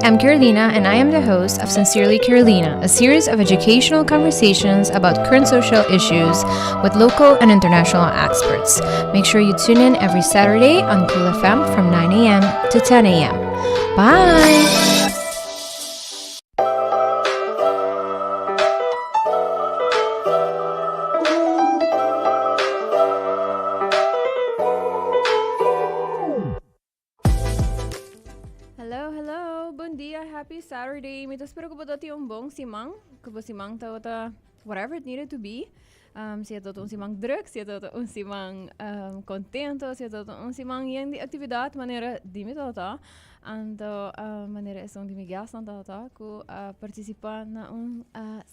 Hi, I'm Carolina, and I am the host of Sincerely Carolina, a series of educational conversations about current social issues with local and international experts. Make sure you tune in every Saturday on Cool FM from 9 a.m. to 10 a.m. Bye! Hello, hello, bon dia, happy Saturday. Mi ta spera ku bo tin un bon siman, ku bo siman tabata whatever it needed to be. Si e tabata un siman druk, si e tabata un siman contento, si e tabata un siman yen di actividad, manera di mi tabata. Anto manera esun di mi guestnan tabata ku a participa na un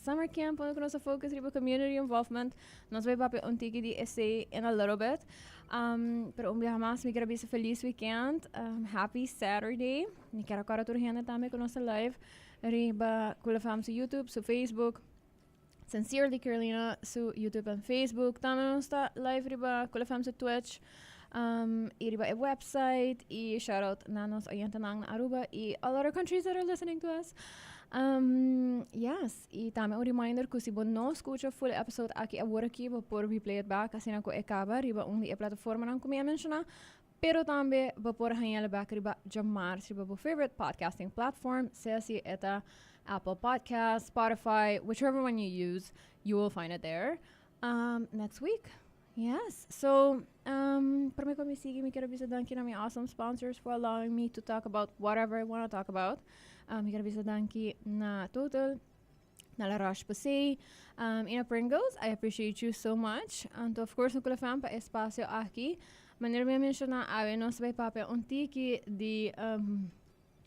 summer camp unda ku nos a focus riba community involvement. Nos bai papia un tiki di esei in a little bit. Pero un biaha mas mi kier a bisa feliz weekend, happy Saturday. Mi kier a kòrda tur hende tambe ku nos ta live riba Cool FM su YouTube, su Facebook, Sincerely Carolina su YouTube en Facebook. Tambe nos ta live riba Cool FM su Twitch y riba e website. Y shout out na nos oyentenan na Aruba y all other countries that are listening to us. Yes, y tambe un reminder cu si bo no scucha full episode aki awor aki, bo por replay it back asina cu e caba riba un di e plataformanan cu mi a menciona. Pero tambe bo por haña'le back riba djamars riba bo favorite podcasting platform, sea si e ta Apple Podcast, Spotify, whichever one you use, you will find it there next week. Yes, so prome cu mi sigui mi kier a bisa danki na mi awesome sponsors for allowing me to talk about whatever I wanna talk about. Mi kier a bisa danki na Total, na La Roche-Posay, y na Pringles. I appreciate you so much. Anto of course na Kula FM pa e espacio aki. Manera mi a menciona awe nos bay papia un tiki di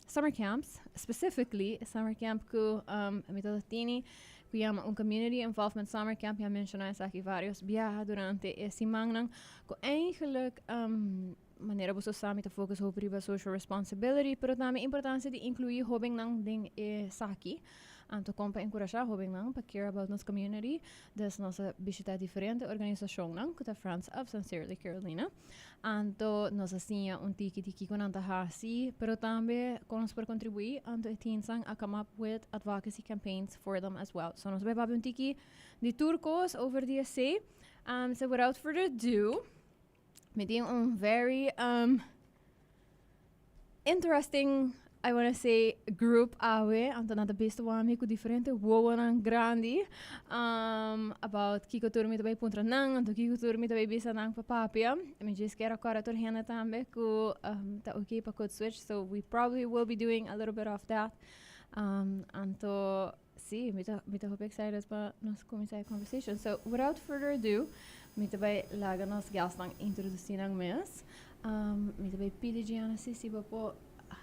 summer camps, specifically summer camp cu mi ta tini, cu yama un Community Involvement Summer Camp. Mi a menciona esaki varios biaha durante e simannan, cu eigenlijk manera boso sa mi ta focus hopi riba social responsibility, pero tambe importancia di inclui hobennan den esaki. Anto con pa encurasha hobennan pa care about nos community, dus nos a bishita diferente organisacionnan cu ta Friends of Sincerely Carolina. Anto nos a siña un tiki di kiko nan ta hasi, pero tambe kon nos por kontribuí. Anto e teensnan a come up with advocacy campaigns for them as well. So nos bai papia un tiki di tur kos over di esei. So without further ado, mi tin un very interesting, I wanna say, group awe. Anto nan ta bisto wami ku diferente wowonan grandi about kiko tur mi ta bai puntra nan, anto kiko tur mi ta bai bisa nan pa papia. Mi djis kier a kòrda tur hende tambe ku ta okay pa code switch, so we probably will be doing a little bit of that. Anto si, mi ta mi ta hopi excited pa nos kuminsá e conversation. So without further ado, mi ta bai laga nos guestnan introdusí nan mes. Mi ta bai pidi Gianna si si bo por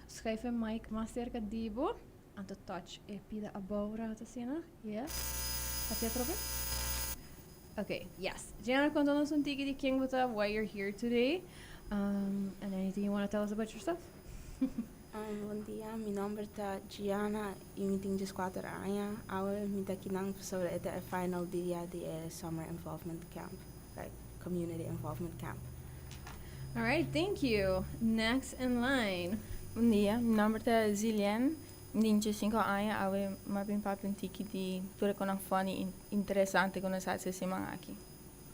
schuif e mic mas cerca di bo, anto touch e pida abou rato asina. Yes. Haci atrobe? Okay, yes. Gianna, conta nos un tiki di ken bo ta, why you're here today, and anything you wanna tell us about yourself. Bon dia, mi nomber ta Gianna y mi tin dieskuater aña. Awe mi ta akinan pasobra e ta e final dia di e Summer Involvement Camp, like Community Involvement Camp. Alright, thank you. Next in line. Bon dia, mi nomber ta Zilien, mi tin diesinku aña. Awe mi a bin papia un tiki di tur e konan funny y interesante ku nos hasi e siman aki.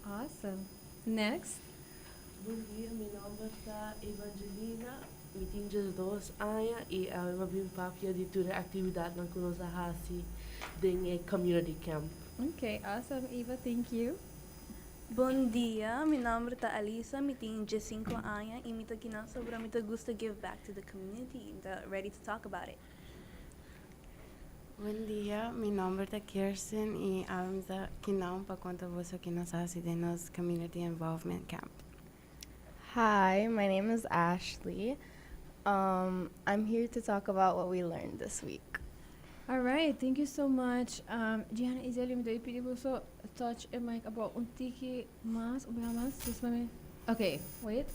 Awesome. Next. Bon dia, mi nomber ta Evangelina, mi tin 12 aña y awe mi a bin papia di tur e actividadnan cu nos a haci den e community camp. Okay, awesome Eva, thank you. Bon dia, mi nomber ta Alisa, mi tin 15 aña y mi ta akinan sobra mi ta gusta give back to the community. Mi ta ready to talk about it. Bon dia, mi nomber ta Kirsten y awe mi ta akinan pa conta boso ki nos a haci den nos Community Involvement Camp. Hi, my name is Ashley. I'm here to talk about what we learned this week. All right, thank you so much. Gianna y Zeli, mi ta pidi boso touch e mic abou un tiki mas, un biaha mas. Just let me. Okay, wait.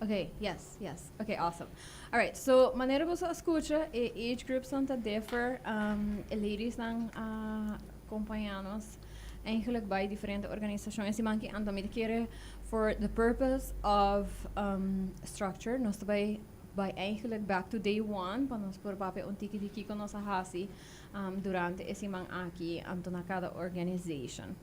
Okay, yes. Okay, awesome. All right, so manera boso a scucha, e age groups nan ta differ. E ladies nan a acompaña nos eigenlijk bij diferente organisacion. E siman aki anto mi ta kere for the purpose of structure, nos ta bay. Bai eigenlijk back to day one pa nos por papia un tiki di kiko nos a hasi durante e siman aki anto na cada organization.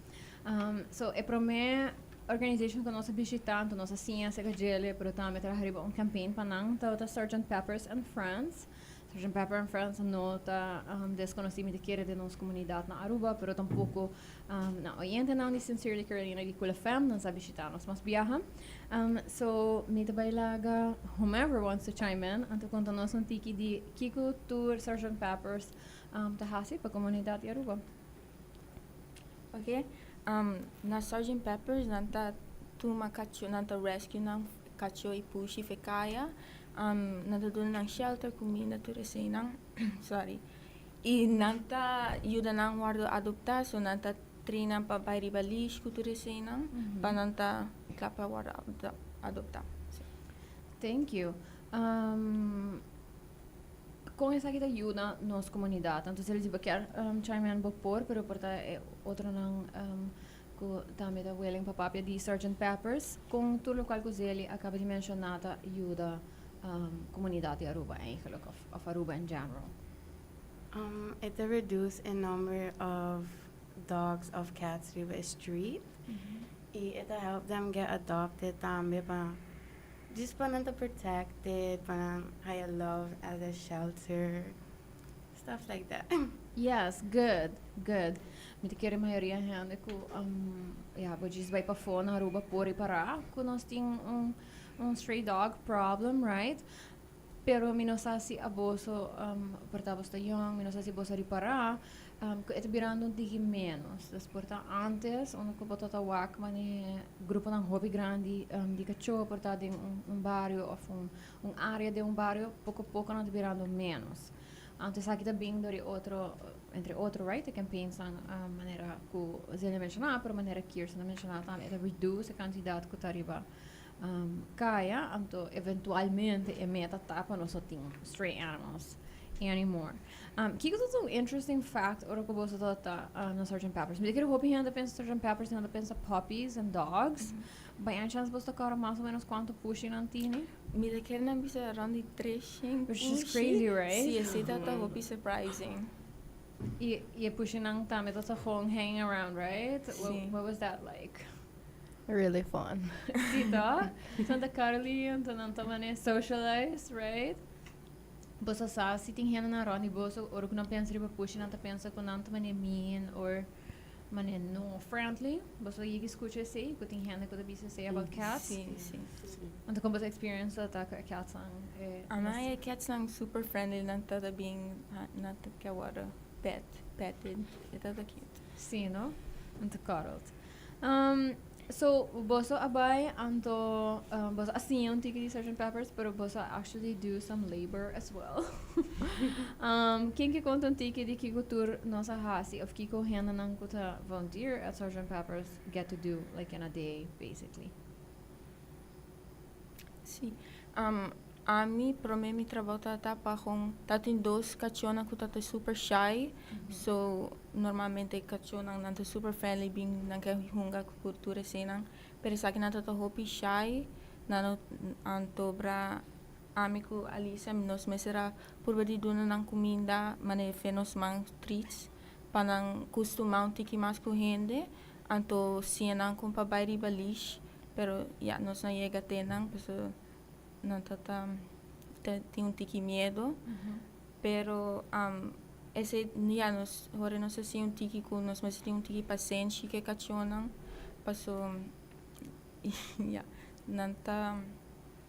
So e prome organization ku nos a bishita, anto nos a siña acerca djele, pero tambe traha riba un campaign pa nan, tabata Sergeant Peppers and Friends. Sergeant Pepper and Friends no ta desconoci, mi ta kere, den nos comunidad na Aruba, pero tampoco na oyentenan di Sincerely Carolina di Cool FM, nan sa bishita nos mas biaha. So mi ta bay laga whomever wants to chime in anto conta nos un tiki di kico tur Sergeant Peppers ta haci pa comunidad di Aruba. Ok, na Sergeant Peppers nan ta tuma cacho, nan ta rescue nan cacho y pushi fe caya. Nan ta duna nan shelter, cuminda, tur eseynan. Sorry. Y nan ta yuda nan wordo adopta, so nan ta train nan pa bay riba leash cu tur eseynan, pa nan ta cla pa wordo adopta. Si. Thank you. Con esaki ta yuda nos comunidad? Anto si bo kier chime in bo por, pero por ta e otronan cu tambe ta willing pa papia di Sergeant Peppers, con tur locual cu Zeli a caba di menciona ta yuda comunidad di Aruba eigenlijk, of Aruba in general. It ta reduce e number of dogs of cats riba e street y it ta help them get adopted tambe pa just pa nan ta protected, pa nan haya love at a shelter, stuff like that. Yes, good, good. Mi ta kere mayoria hende ku ya bo djis bai pafó na Aruba por ripará ku nos tin un stray dog problem, right? Pero mi no sa si aboso por ta boso ta yong, mi no sa si boso a ripará ku e ta birando un tiki ménos. Dus por ta antes unda ku bo ta ta wak manera gruponan hopi grandi di kachó por ta den un bario òf un área den un bario, poko poko nan ta birando ménos. Anto esaki ta bin dor di otro, entre otro, right, e campaignsnan manera ku Zelia menshoná, pero manera Kirsten a menshoná tambe, e ta reduce e kantidat ku ta riba kaya, anto eventualmente e meta ta pa nos no tin stray animals anymore. Kiko ta un interesting fact ora ku boso tabata na Sergeant Peppers? Mi ta kere hopi hende ta pensa Sergeant Peppers, hende ta pensa puppies and dogs. By any chance boso ta kòrda mas o menos kuantu pushi nan tini? Mi ta kere nan bisa rond di 300 Which is pushi. Crazy, right? Si, esei tabata hopi surprising. I e pushinan tambe tabata gewoon hanging around, right? Si. What was that like? Really fun. Si, toch? Santa Carly, anto nan ta mane socialize, right? Boso sa si tin hendenan rond di boso ora ku nan pensa riba pushi nan ta pensa ku nan ta mane mean or mane no friendly. Boso yegi skucha esei ku tin hende ku ta bisa esei about cats? Si. Anto kon boso experience ta ku e catsnan? E Ama e catsnan super friendly, nan ta ta bien, nan ta ke wòrdu pet, petted. E ta ta cute. Si, no? Anto cuddled. So, boso a bai anto boso a siña un tiki di Sergeant Peppers, pero boso a actually do some labor as well. Ken ke konta un tiki di kiko tur nos a hasi of kiko hendenan ku ta volunteer at Sergeant Peppers get to do like in a day basically? Si. Ami prome mi trabou tabata pa gon tatin dos kachónan ku tabata super shy, so normalmente e kachónan nan ta super friendly, bin nan ke hunga ku tur eseinan, pero esakinan tabata hopi shy, nan no antobra ami ku Alisa nos mester a purba di duna nan kuminda manera fe nos man treats pa nan kustumá un tiki mas ku hende, anto siña nan kon pa bai riba leash, pero ya nos no yega te nan pasobra nan ta ta tin un tiki miedo, pero esei ya nos ora nos a siña un tiki ku nos mester tin un tiki pasenshi ku e kachónan paso ya nan ta.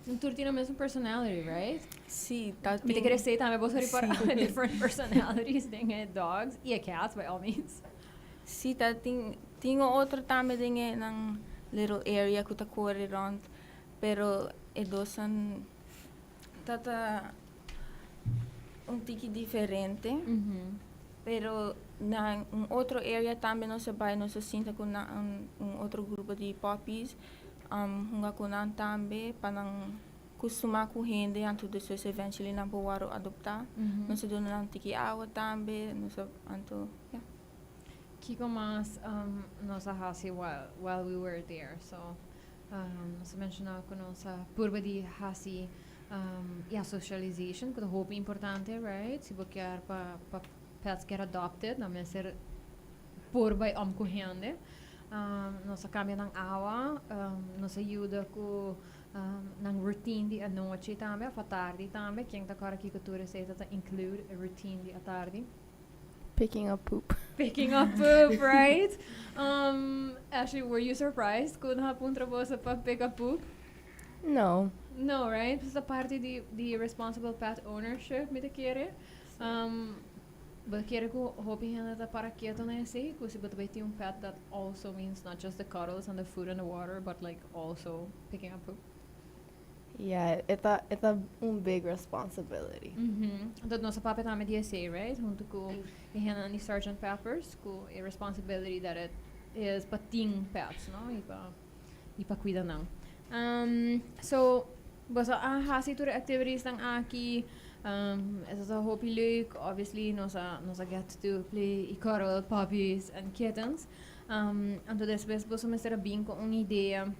Nan tur tin e mesun personality, right? Si, ta Mi ta tin. kere esei tambe boso ripará different personalities den e dogs i e cats by all means. Si, ta tin tin un otro tambe den e nan little area ku ta kore rònt. Pero e dosnan ta ta un tiki diferente. Pero na un otro area tambe nos a bai, nos a sinta ku nan un otro grupo di puppies, hunga ku nan tambe pa nan kustumá ku hende, anto despues eventually nan por wòrdu adoptá. Nos a duna nan un tiki awa tambe, nos a anto ya. Kiko mas nos a hasi while we were there? So, nos a menshoná ku nos a purba di hasi. Yeah, socialization, ku ta hopi importante, right? Si bo kier pa pets get adopted, nan mester por bai om ku hende. Nos a kambia nan awa, nos a yuda ku nan routine di anochi tambe of atardi tambe. Ken ta kòrda kiko tur esei ta ta include e routine di atardi? Picking up poop. Picking up poop, right? Ashley, were you surprised ku nan a puntra boso pa pick up poop? No. No, right? Pues ta parti di responsible pet ownership, mi ta kere. Bo ta kere ku hopi hende ta para keto na esei, ku si bo ta bai tin un pet that also means not just the cuddles and the food and the water, but like also picking up poop. Yeah, e ta un big responsibility. Anto nos a papia tambe di esei, right? Hunto ku e hendenan di Sgt. Peppers, ku e responsibility that it is pa tin pets, no? I pa kuida nan. So, boso a hasi tur activities nan aki. Esaki ta hopi leuk. Obviously, nos a get to play i cuddle puppies and kittens. Anto despues boso mester a bin ku un idea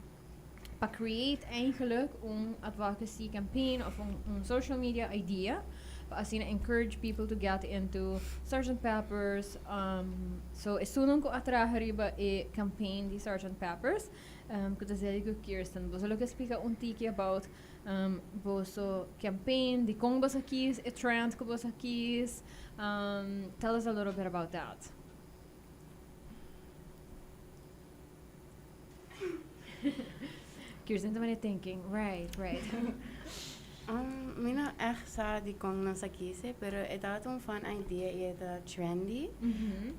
pa create eigenlijk un advocacy campaign of un social media idea pa asina encourage people to get into Sgt. Peppers. So esunnan ku a traha riba e campaign di Sgt. Peppers, ku ta Zelig ku Kirsten. Boso lo ke splika un tiki about boso campaign, di kon boso kies, e trend ku boso kies. Tell us a little bit about that. Kirsten tambe thinking, right. Mi no echt sa di kon nos a kies, pero e tabata un fun idea i e ta trendy.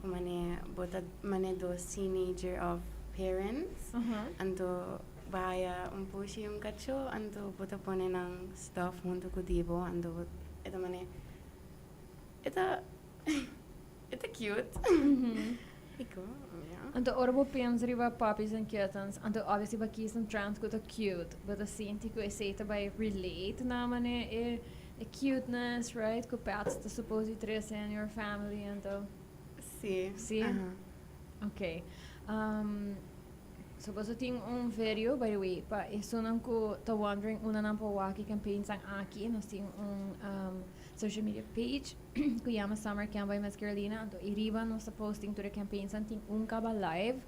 Komo mane bo ta mane dos teenager of parents. Anto bo a haya un pushi i un kachó, anto bo ta pone nan stuff hunto ku bo, anto e ta mane e ta cute. Iko, yeah. Anto ora bo pensa riba puppies and kittens, anto obviously bo a kies un trend ku ta cute, but ta sinti ku esei ta bai relate na mane e cuteness, right? Ku pets ta supposed to trese in your family, anto. Si. Si? Aha. Okay. So boso tin un video, by the way, pa esunnan ku ta wondering unda nan por wak e campaigns nan aki, nos tin un social media page ku yama Summer Camp by Miss Carolina, anto ariba nos ta posting tur e campaigns nan. Tin un kaba live,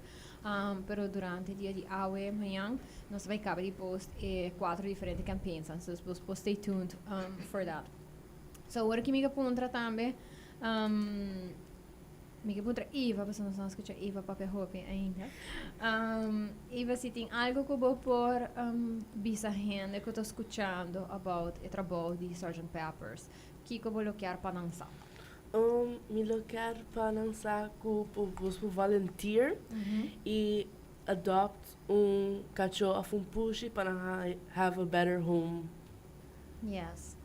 pero durante dia di awe mañan nos bai kaba di post e kuater diferente campaigns nan, so bos por stay tuned for that. So awor aki mi ke puntra tambe, mi ke puntra Eva, pasobra nos no a skucha Eva papia hopi ainda. Eva, si tin algo ku bo por bisa hende ku ta skuchando about e trabou di Sgt. Peppers, kiko bo lo kier pa nan sa? Mi lo kier pa nan sa ku bo por volunteer i adopt un kachó of un pushi pa nan have a better home. Yes.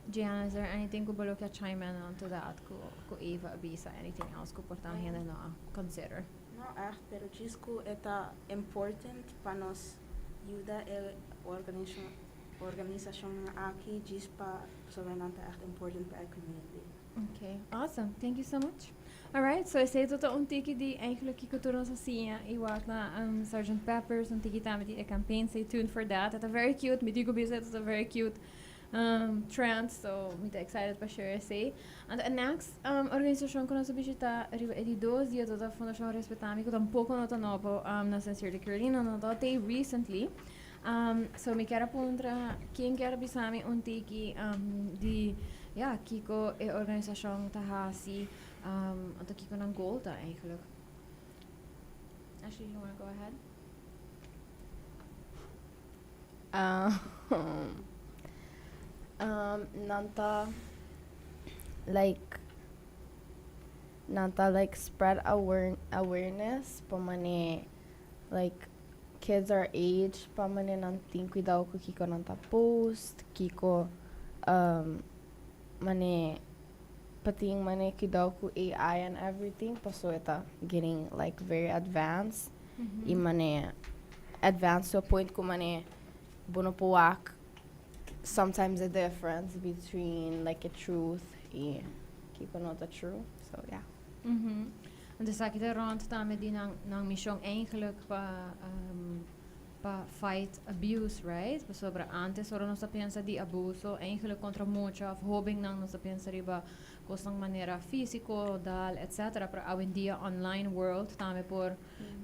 Gianna, is there anything ku bo lo kier chime in onto that ku Eva a bisa? Anything else ku por ta hende no a consider? No echt, pero djis ku e ta important pa nos yuda e organisashon aki, djis pa pasobra nan ta echt important pa e community. Okay, awesome. Thank you so much. All right, so esei ta un tiki di eigenlijk kiko tur nos a siña i wak na Sgt. Peppers, un tiki tambe di e campaign. Stay tuned for that. It's a very cute, mi digo bisa, it's a very cute trend, so mi ta excited pa share esei. And the next organisashon ku nos a bishitá riba e di dos dia ta Fundashon Respetami, ku tampoko no ta nobo na Sincerely Carolina, no ta te recently. So mi kier a puntra, ken kier bisami un tiki di, ja, kiko e organisashon ta hasi, anto kiko nan goal ta eigenlijk? Ashley, you want to go ahead? Nan ta like nan ta like spread awareness pa mane like kids our age, pa mane nan tin kuidou ku kiko nan ta post, kiko mane pa tin mane kuidou ku AI and everything, paso e ta getting like very advanced i mane advanced to a point ku mane bo no por wak sometimes the difference between like a truth i kiko no ta true. So yeah. Anto esaki ta rond tambe di nan mishon eigenlijk pa. Pa fight abuse, right? Pasobra antes ora nos a pensa di abuso eigenlijk contra mucha of hobennan, nos a pensa riba cosnan manera fisico, dal, etc. Pero awendia online world tambe por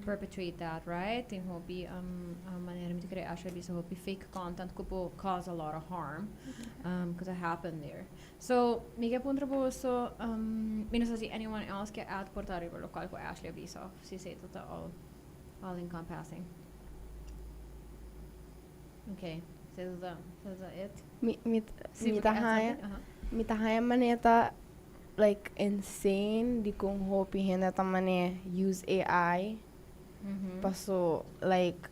perpetuate that, right? Tin hopi manera, mi ta kere actually bisa hopi fake content cu por cause a lot of harm could happen there. So, mi ke puntra boso, mi no sa si anyone else ke add por ta riba locual cu Ashley a bisa of si esey ta all encompassing. Okay, esey ta it. Mi Si, mi bo ta ke add haya something? Mi ta haya manera ta like insane di con hopi hende ta mane use AI. Paso like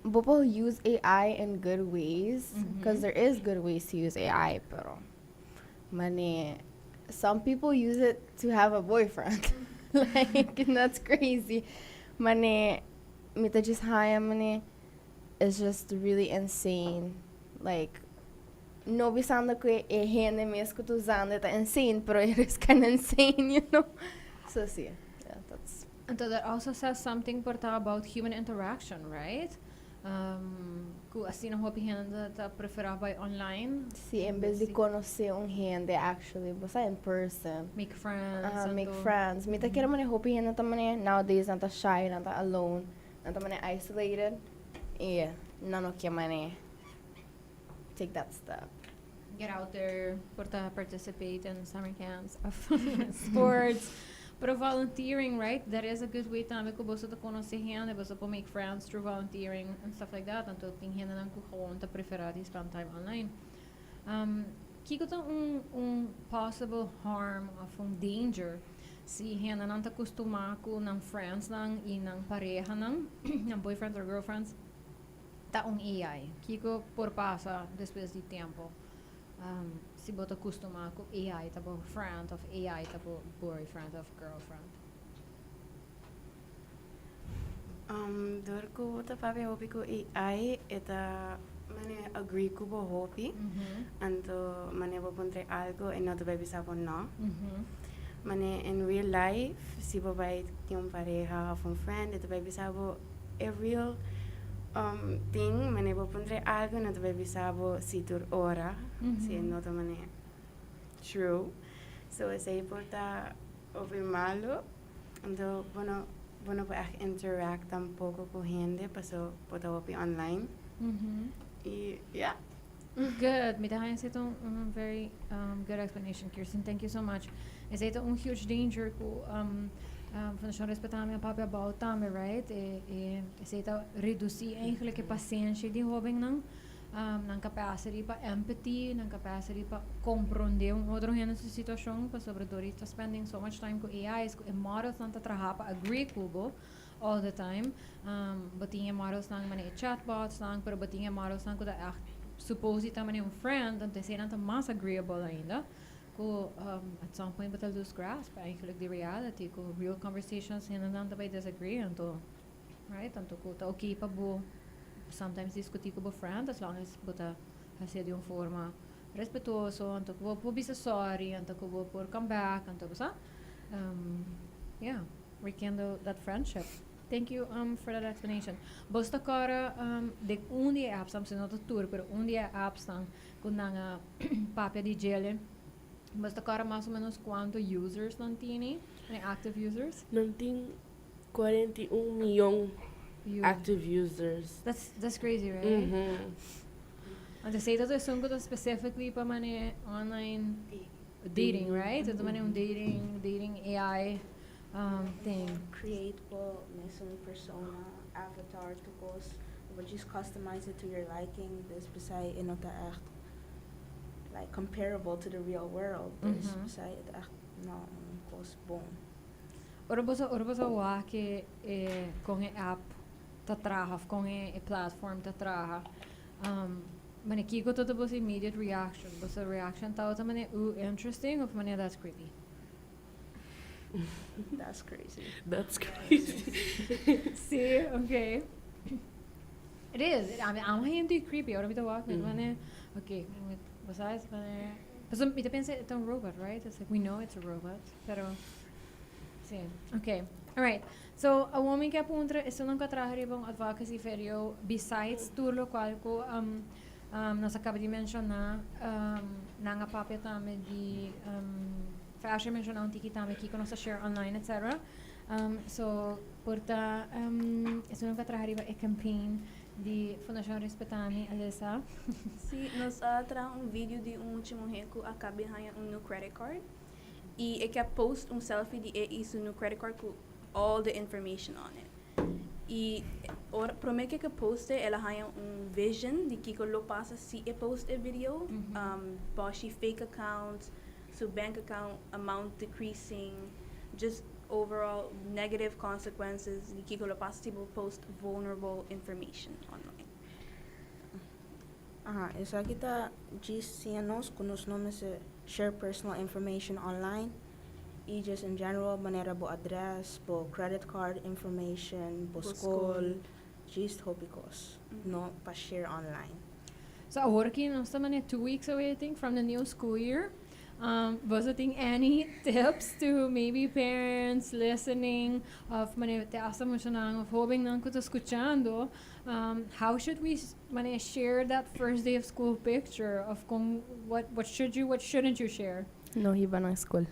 bo por use AI in good ways because there is good ways to use AI, pero mane some people use it to have a boyfriend, like, and that's crazy. Mane mi ta just haya mane it's just really insane, like no bisando cu e hende mes cu ta usando ta insane, pero it is kind of insane. So si, yeah, that's And so that also says something por ta about human interaction, right? Cu asina hopi hende ta prefera by online. Si, en bes di conoce un hende actually, bo sa, in person. Make friends. Make anto friends. Mi ta kere mane hopi hende ta mane nowadays nan ta shy, nan ta alone, nan ta mane isolated. Y nan no ke mane take that step. Get out there, por ta participate in summer camps of sports. Pero volunteering, right? That is a good way tambe cu boso ta conoce hende, boso por make friends through volunteering and stuff like that. Anto tin hendenan cu gewoon ta prefera di spend time online. Kiko ta un possible harm of un danger si hendenan ta costuma cu nan friends nan y nan parehanan, nan boyfriends or girlfriends, ta un AI? Kiko por pasa despues di tempo si bo ta costuma cu AI ta bo friend of AI ta bo boyfriend of girlfriend? Door cu bo ta papia hopi cu AI, e ta mane agree cu bo hopi. Anto mane bo puntra algo e no ta bay bisa bo no. Mane in real life, si bo bay tin un pareha of un friend, e ta bay bisa bo e real thing. Mane bo puntra algo, e no ta bay bisa bo si tur ora, si e no ta mane true. So esey por ta hopi malo. Anto bo no por echt interact tampoco cu hende, paso bo ta hopi online. Y yeah. Good. Mi ta haya esey un very good explanation, Kirsten. Thank you so much. Esey ta un huge danger cu Fundacion Respetami a papia about tambe, right? E esey ta reduci eigenlijk e pasenshi di hobennan, nan capacity pa empathy, nan capacity pa comprende un otro hende su situacion, pasobra door di ta spending so much time cu AIs, cu e models nan ta traha pa agree cu bo all the time. Bo tin e models nan mane e chatbots nan, pero bo tin e models nan cu ta echt supposed ta mane un friend, anto esey nan ta mas agreeable ainda. Cu at some point bo ta lose grasp eigenlijk di reality, cu real conversations hende nan ta bay disagree, anto, right? Anto cu ta okay pa bo sometimes discuti cu bo friend as long as bo ta haci di un forma respetuoso, anto cu bo por bisa sorry, anto cu bo por come back, anto bo sa. Yeah, rekindle that friendship. Thank you for that explanation. Bo ta corda di un di e apps, am no ta tur, pero un di e apps nan cu nan a papia di djele. Bo ta corda mas o menos cuanto users nan tini, active users? Nan tin 41 miyon Users. Active users. That's crazy, right? Mhm. Anto esey ta esun cu ta specifically pa mane online dating, right? Ta mane un dating AI thing. Create bo mesun persona, avatar, tur cos, but just customize it to your liking. Dus p'esey e no ta echt like comparable to the real world. Dus p'esey e echt no un cos bon. Ora boso wak e con e app ta traha of con e platform ta traha, mane kiko ta boso immediate reaction? Boso reaction ta ota mane, "Ooh, interesting," of mane, "That's creepy"? That's crazy. That's crazy. Si, okay. It is. I mean, I'm hindi creepy. Ora mi ta wak, mane, okay, besides, mane, paso mi ta pensa e ta un robot, right? It's like we know it's a robot, pero Si. Okay. Alright. So, awor mi ke puntra, esunnan ku a traha riba un advocacy video besides tur lokual ku um, um, nos a kaba di menshoná, um, nan a papia tambe di um, Fasher menshoná un tiki tambe kiko nos ta share online, etc. So, por ta um, esunnan ku a traha riba e campaign di Fundashon Respetami, Alyssa. Si, nos a traha un video di un mucha muhé ku a kaba di haña un new credit card. Y e ke post un selfie di e y su new credit card cu all the information on it. Y ora prome ke ke post e, el a haña un vision di kiko lo pasa si e post e video, boshi fake accounts, su bank account amount decreasing, just overall negative consequences di kiko lo pasa si bo post vulnerable information online. Aha, esaki ta djis siña nos ku nos no mester share personal information online y just in general manera bo adres, bo credit card information, bo skol, djis hopi kos no pa share online. So awor aki nos ta manera 2 weeks away, I think, from the new school year. Boso tin any tips to maybe parents listening of manera te hasta mencionando of hobennan ku ta skuchando, how should we manera share that first day of school picture of kon what should you, what shouldn't you share? No hiba na school.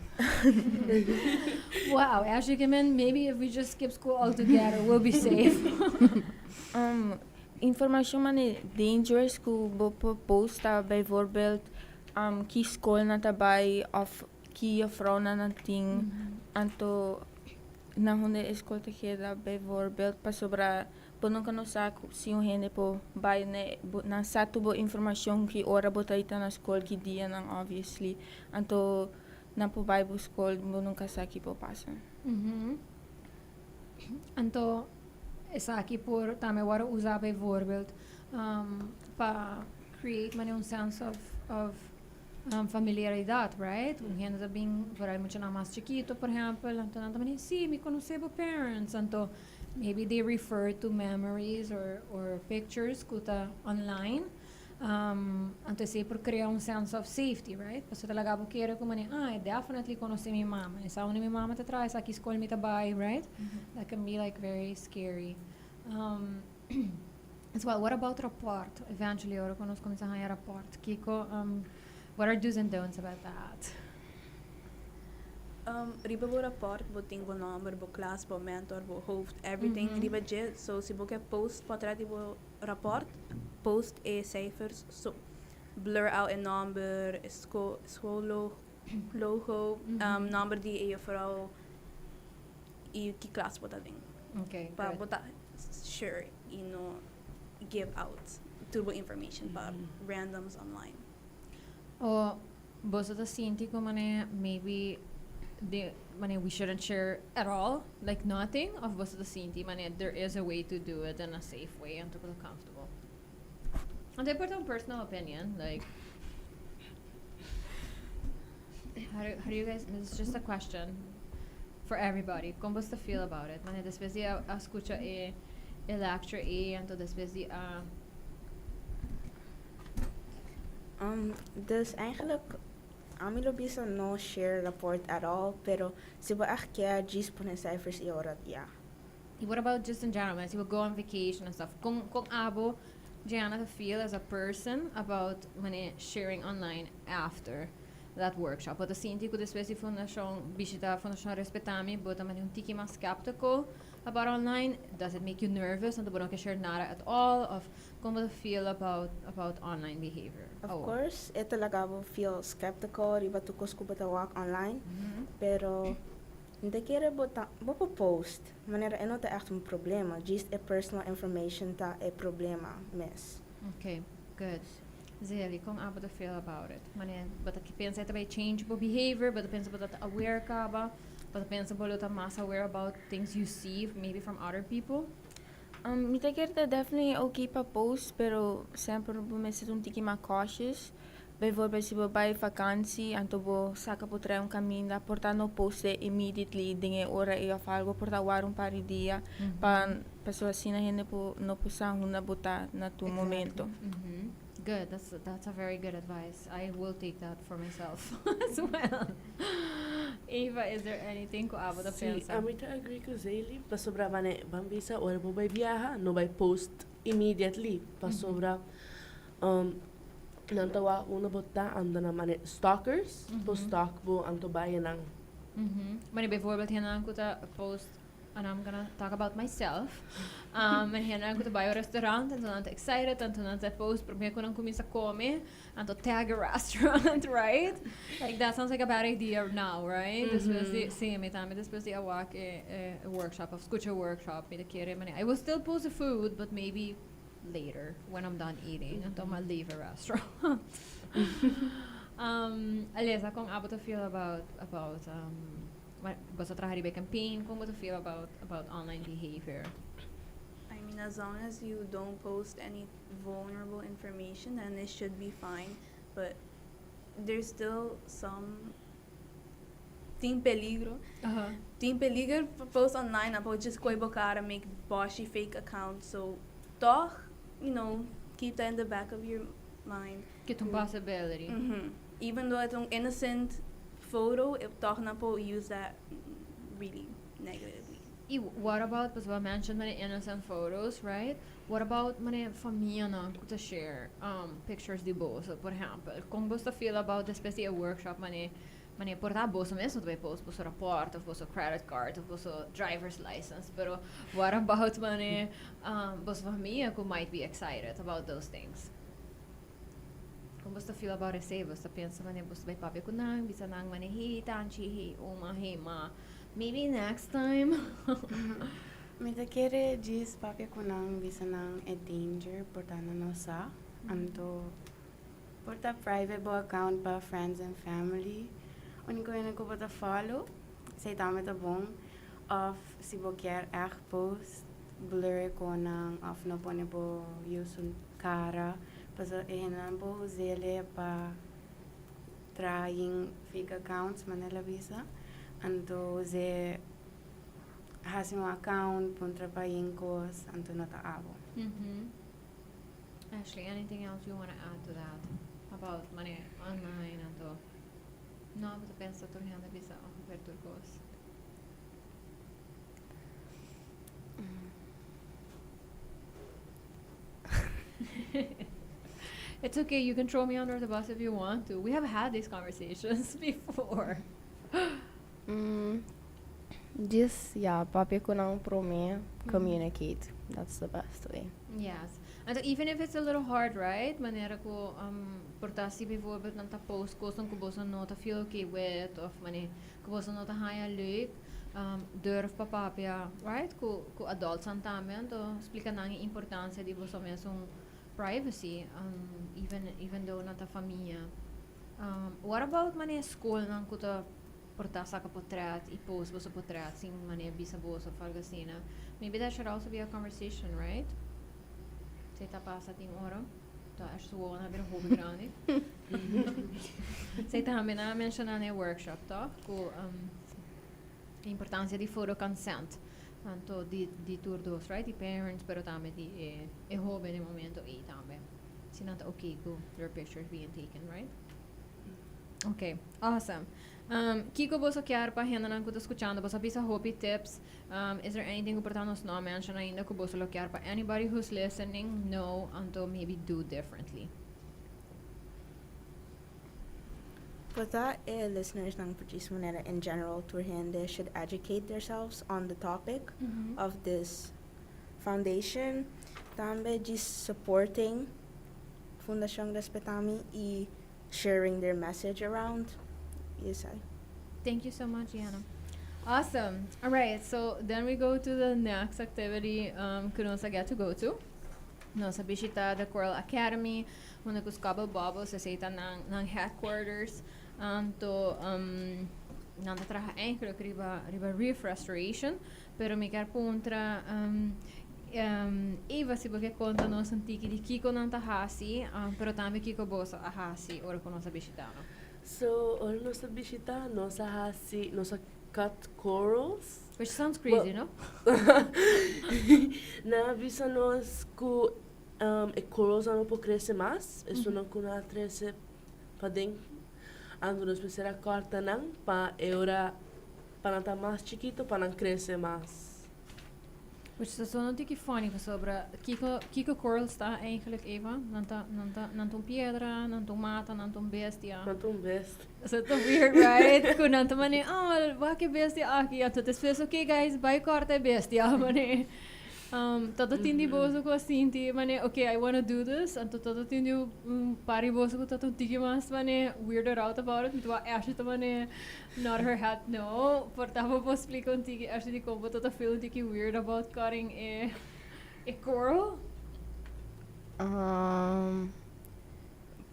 Wow, actually, I maybe if we just skip school altogether, we'll be safe. Informashon mane dangerous ku bo por post ta bijvoorbeeld ki skol nan ta bai of ki juffrouw nan tin, anto na unda e skol ta keda bijvoorbeeld, pasobra bo nunka no sa si un hende por bai ne bo, nan sa tur bo informashon, ki ora bo ta ita na skol, ki dia nan, obviously, anto nan por bai bo skol, bo nunka sa ki por pasa. Anto, esaki por tambe wòrdu usa bijvoorbeeld pa create mane un sense of familiaridad, right? Un hende ta bin vooral muchanan mas chikitu, por ehèmpel, anto nan ta mane, "Si, mi konosé bo parents," anto maybe they refer to memories or pictures ku ta online. Anto esei por krea un sense of safety, right? Pasobra ta laga bo kere ku mane, "Ah, I definitely konosé mi mama. E sa unda mi mama ta traha, sa ki skol mi ta bai," right? That can be like very scary. As well, what about rapport? Eventually, ora ku nos kuminsá haña rapport. Kiko, what are do's and don'ts about that? Riba bo rapport, bo tin bo nòmber, bo klas, bo mentor, bo hoofd, everything riba dje. So si bo ke post portret di bo rapport, post e cijfers so. Blur out e nòmber, e school logo, nòmber di e juffrouw i ki klas bo ta den. Pa good. Bo ta sure i no give out tur bo information pa randoms online. O boso ta sinti ku mane maybe de mane we shouldn't share at all, like nothing, of boso ta sinti mane there is a way to do it in a safe way and to feel comfortable? And they put on personal opinion, like how do you guys, this is just a question for everybody. Kon boso ta feel about it? Mane despues di a skucha e lecture e anto despues di a Dus eigenlijk, ami lo bisa no share rapport at all, pero si bo echt ke djis pone cijfers i ora, ja. What about just in general, as you would go on vacation and stuff? Kon abo, Gianna, to feel as a person about mane sharing online after that workshop? Bo ta sinti ku despues di fundashon, bishita Fundashon Respetami, bo ta mane un tiki mas skeptical about online? Does it make you nervous? Anto bo no ke share nada at all? Of kon bo ta feel about online behavior? Of course, e ta laga bo feel skeptical riba tur kos ku bo ta wak online, pero n ta kere bo ta bo por post, manera e no ta echt un problema, just e personal information ta e problema mes. Okay, good. Zeli, kon abo ta feel about it? Mane, bo ta pensa e ta bai change bo behavior, bo ta pensa bo ta aware kaba, bo ta pensa bo lo ta mas aware about things you see maybe from other people? Mi ta kere ta definitely okay pa post, pero semper bo mester un tiki mas cautious. Bijvoorbeeld si bo bai vakantie, anto bo saka portret un kaminda, por ta no post it immediately den e ora ei of algo, por ta warda un par di dia pa pasobra asina hende por no por sa unda bo ta na tur momento. Good, that's a very good advice. I will take that for myself as well. Eva, is there anything ku abo ta Si, pensa? ami ta agree ku Zaylee pasobra mane ban bisa ora bo bai biaha no bai post immediately pasobra um, nan ta wak unda bo ta anto nan mane stalkers por stalk bo anto bai nan. Mane bijvoorbeeld hendenan ku ta post and I'm gonna talk about myself. En hendenan ku ta bai un restaurant anto nan ta excited anto nan ta post prome ku nan kuminsa kome anto tag a restaurant, right? Like that sounds like a bad idea now, right? Despues di, si, mi tambe despues di a wak e, e workshop of skucha workshop, mi ta kere mane I will still post the food, but maybe later when I'm done eating. Anto m'a leave a restaurant. Alesa, kon abo ta feel about boso a traha riba e campaign, kon bo ta feel about online behavior? I mean, as long as you don't post any vulnerable information, then it should be fine. But there's still some tin peligro. Tin peligro post online about just koi bo kara make boshy fake accounts. So, toch, keep that in the back of your mind. Ku ta un possibility. Even though it's an innocent photo, it toch nan por use that really negatively. I what about, pues bo a mention many innocent photos, right? What about many famianan ku ta share pictures di boso, por ehèmpel? Kon bo ta feel about despues di e workshop mane mane por ta boso mes no ta post boso rapport of boso credit card of boso driver's license, pero what about mane boso famia ku might be excited about those things? Kon bo ta feel about esei? Bo ta pensa mane bo bai papia ku nan, bisa nan mane hey tanchi, hey oma, hey ma, maybe next time. Mi ta kere djis papia ku nan bisa nan e danger por ta nan no sa. Anto por ta private bo account pa friends and family. Úniko hende ku bo ta follow, esei tambe ta bon. Of si bo kier echt post, blur ku nan of no pone bo use un kara. Paso e hendenan por us'é pa trying fake accounts, manera bisa. Anto us'é hasi un account, puntra pa kos, anto no ta abo. Ashley, anything else you want to add to that about mane online anto? No, bo ta pensa tur hende bisa ongeveer tur kos. It's okay, you can throw me under the bus if you want to. We have had these conversations before. Just, yeah, papia ku nan promé, communicate. That's the best way. Yes. And even if it's a little hard, right? Manera ku por ta si bijvoorbeeld nan ta post kos ku boso no ta feel okay with of mane ku boso no ta haya leuk, durf pa papia, right? Ku adults nan tambe, anto splika nan e importansia di boso mes un privacy, even though nan ta famia. What about mane skolnan ku ta por ta saka portret i post boso portret sin mane bisa boso of algo asina? Maybe that should also be a conversation, right? Esei ta pasa tin ora. Ta echt gewoon a bira hopi grandi. Esei tambe nan a menshoná na e workshop, toch? Ku importansia di photo consent. Tanto di tur dos, right? Di parents, pero tambe di e hoben e momento ei tambe. Si nan ta okay ku their pictures being taken, right? Okay, awesome. Kiko boso kier pa hendenan ku ta skuchando? Boso a bisa hopi tips. Is there anything ku por ta nos no a mention ainda ku boso lo kier pa anybody who's listening know anto maybe do differently? Por ta e listeners nan precies manera in general tur hende should educate themselves on the topic of this foundation. Tambe just supporting Fundacion Respetami y sharing their message around. Yes, I. Thank you so much, Gianna. Awesome. All right, so then we go to the next activity ku nos a get to go to. Nos a bishitá the Coral Academy, unda ku Scobble Bubbles, esei ta nan headquarters. Anto, nan ta traha eigenlijk riba reef restoration, pero mi kier puntra Eva si bo ke konta nos un tiki di kiko nan ta hasi, pero tambe kiko boso a hasi ora ku nos a bishitá no. So, ora nos a bishitá, nos a hasi, nos a cut corals. Which sounds crazy, no? Nan a bisa nos ku e corals no por krese mas, esunnan ku nan a trese paden. Anto nos mester a kòrta nan pa e ora. Pa nan ta mas chikito, pa nan crece mas. Which is zo natuurlijk funny, pasobra kiko kiko corals ta eigenlijk, Eva? Nan ta nan ta nan ta un piedra, nan ta un mata, nan ta un bestia. Nan ta un bestia. So it's weird, right? Ku nan ta mane, oh, wak e bestia aki. Anto despues, okay guys, bai korta e bestia, mane. Tata tin di boso ku a sinti mane, okay, I wanna do this. Anto tata tin di un par di boso ku tata un tiki mas mane weirded out about it. Mi ta wak Ashley ta mane nod her head no. Por ta bo por splika un tiki, Ashley, dikon bo tata feel un tiki weird about cutting e e coral?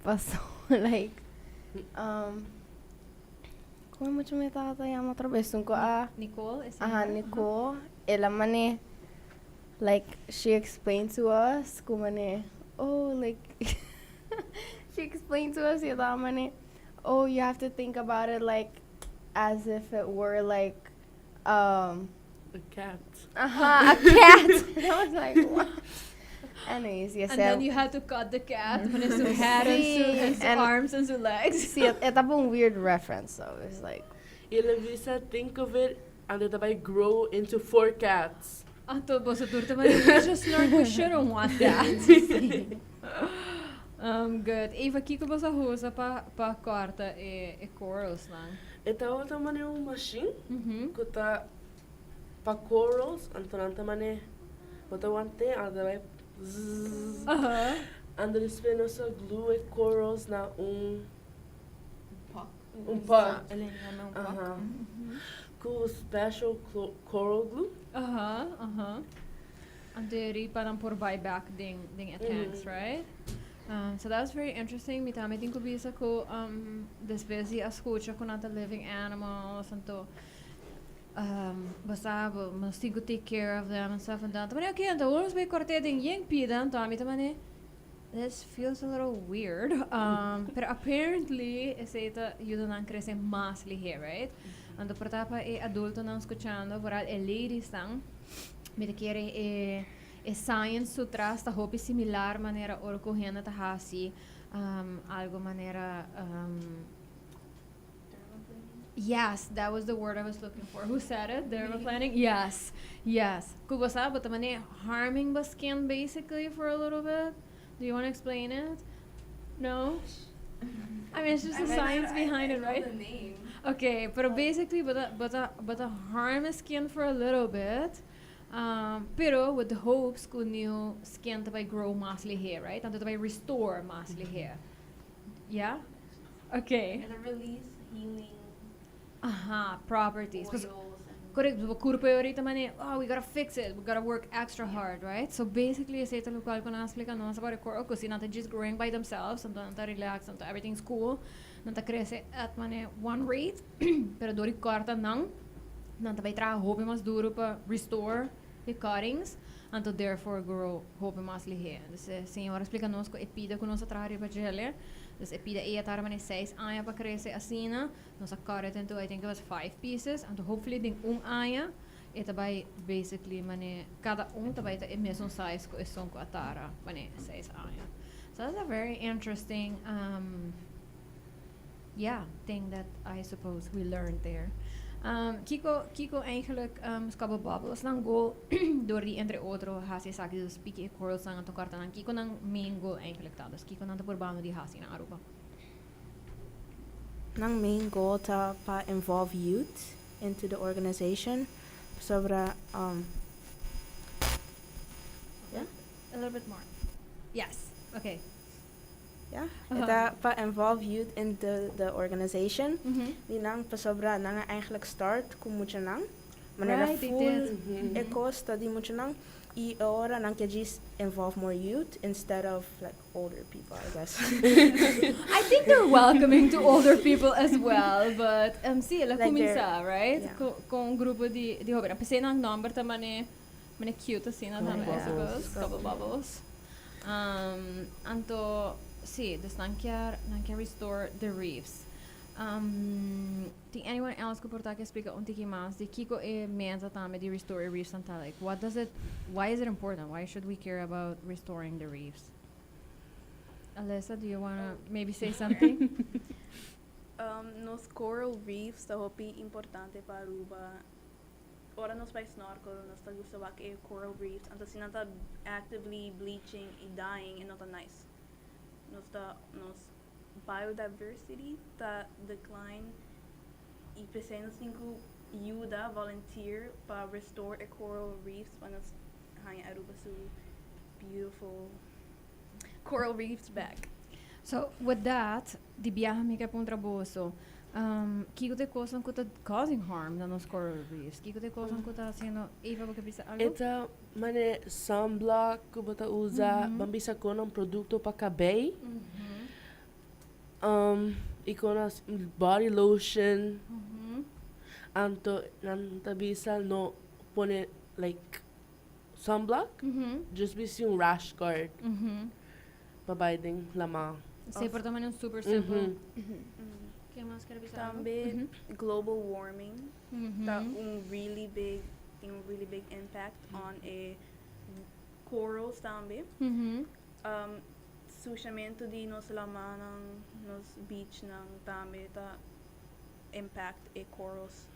Paso like Como mucho mi tata yama otra vez un a Nicole is Aha, Nicole. El a mane like she explained to us ku mane oh like she explained to us y ta mane oh you have to think about it like as if it were like A cat. Aha, a cat. I was like, what? Anyways, yes. And then you had to cut the cat met su head and su, and su arms and su legs. Sí, e tabata un weird reference, so it's like. Y el a bisa, think of it, and it bai grow into four cats. Anto boso tur ta mane, we just learned we shouldn't want that. Good. Eva, kiko boso a usa pa pa corta e e corals nan? E tabata mane un machine ku ta pa corals, anto nan ta mane bo ta want'é anto ta bai zzz. Anto despues nos a glue e corals na un pot. Un pot. El a yama un pot. Aha. Ku special coral glue. Aha. Anto e ri pa nan por bai back den den e tanks, right? So that was very interesting. Mi tambe tin ku bisa ku despues di a skucha ku nan ta living animals anto bo sa bo nos tin ku take care of them and stuff and that. Ta mane okay anto awor nos bai kort'é den yen pida anto ami ta mane this feels a little weird. Pero apparently esei ta yuda nan krese mas lihé, right? Anto por ta pa e adultonan skuchando, vooral e ladiesnan, mi ta kere e e science su tras ta hopi similar manera ora ku hende ta hasi algo manera Yes, that was the word I was looking for. Who said it? Dermaplaning? Yes. Ku bo sa, bo ta mane harming bo skin basically for a little bit. Do you want to explain it? No? I mean, it's just the science behind it, right? The name. Okay, pero basically, bo ta harm the skin for a little bit. Pero with the hopes ku new skin ta bai grow mas lihe, right? Anto ta bai restore mas lihe. Yeah? Okay. And release healing Aha, properties. oils and Correct, bo kurpa ahorita mane, oh, we gotta fix it, we gotta work extra hard, right? So basically, esei ta loke ku nan a splika nos about the coral, ku si nan ta just growing by themselves, anto nan ta relax, anto everything's cool, nan ta krese at mane one rate, pero dor di korta nan, nan ta bai traha hopi mas duro pa restore the cuttings, anto therefore grow hopi mas lihe. Dus e señora a splika nos ku e pida ku nos a traha riba djele, dus e pida ei a tarda mane 6 aña pa krese asina, nos a cut it into, I think it was five pieces, anto hopefully den un aña e ta bai basically mane kada un ta bai ta e mesun size ku esun ku a tarda mane 6 aña. So that's a very interesting yeah, thing that I suppose we learned there. Kiko eigenlijk Scuba Bubbles nan goal door di entre otro hasi esaki, dus piki e corals nan anto korta nan, kiko nan main goal eigenlijk ta? Dus kiko nan ta purbando di hasi na Aruba? Nan main goal ta pa involve youth into the organization. Sobre yeah? A little bit more. Yes. Okay. Yeah? Ta pa involve youth into the organization. Di nan pasobra nan a eigenlijk start ku muchanan. Manera Right, they full did. e kos ta di muchanan. I ora nan ke just involve more youth instead of like older people, I guess. I think they're welcoming to older people as well, but sí, el a Like kuminsá, right? Yeah. Ku un grupo di hóben. P'esei nan nòmber ta mane mane cute asina Scuba tambe, I Bubbles. suppose. Scuba Bubbles. Anto, sí, dus nan kier restore the reefs. Tin anyone else ku por ta ke splika un tiki mas di kiko e meta tambe di restore reefs nan ta? Like, why is it important? Why should we care about restoring the reefs? Alyssa, do you want to maybe say something? Nos coral reefs ta hopi importante pa Aruba. Ora nos bay snorkel, nos ta gusta wak e coral reefs. Anto si nan ta actively bleaching y dying, e no ta nice. Nos ta nos biodiversity ta decline y p'esey nos tin cu yuda, volunteer pa restore e coral reefs pa nos haña Aruba su beautiful coral reefs back. So, with that, di biaha mi ke puntra boso, kiko ta e kosnan ku ta causing harm na nos coral reefs? Kiko ta e kosnan ku ta hasiendo? Eva, bo ke bisa algo? E ta mane sunblock ku bo ta usa, ban bisa kon un produkto pa kabei, i kon body lotion, anto nan ta bisa no pone like sunblock, just bisti un rash guard pa bai den lama. Sí, por ta mane un super simple. Ken mas ker bisa algo? Tambe global warming ta un really big tin un really big impact on e corals tambe. Sushamento di nos lamanan, nos beachnan tambe ta impact e corals.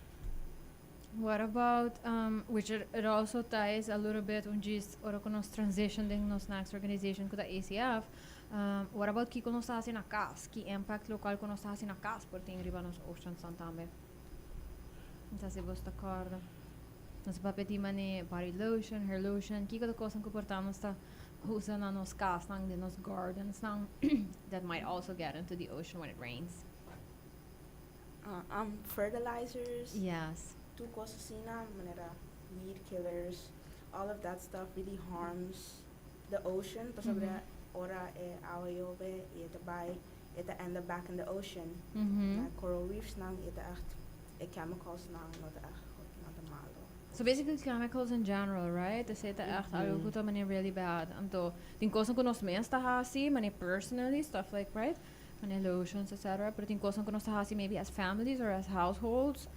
What about, which it also ties a little bit un djis ora ku nos transition den nos next organization ku ta ACF, what about kiko nos ta hasi na kas? Ki impact lokal ku nos ta hasi na kas por tin riba nos oceansnan tambe? No sa si bos ta kòrda. Nos a papia di manera body lotion, hair lotion, kiko ta kosnan ku por ta nos ta usa na nos kasnan, den nos gardensnan that might also get into the ocean when it rains. Fertilizers. Yes. Tur cos asina, manera weed killers, all of that stuff really harms the ocean. Pasobra ora e awa yobe y e ta bay, e ta end up back in the ocean. Na coral reefs nan, e ta echt, e chemicals nan no ta echt goed, nan ta malo. So basically chemicals in general, right? Esey ta echt algo cu ta manera really bad. Anto, tin cosnan cu nos mes ta haci, manera personally, stuff like, right? Manera lotions, etc. Pero tin cosnan cu nos ta haci maybe as families or as households.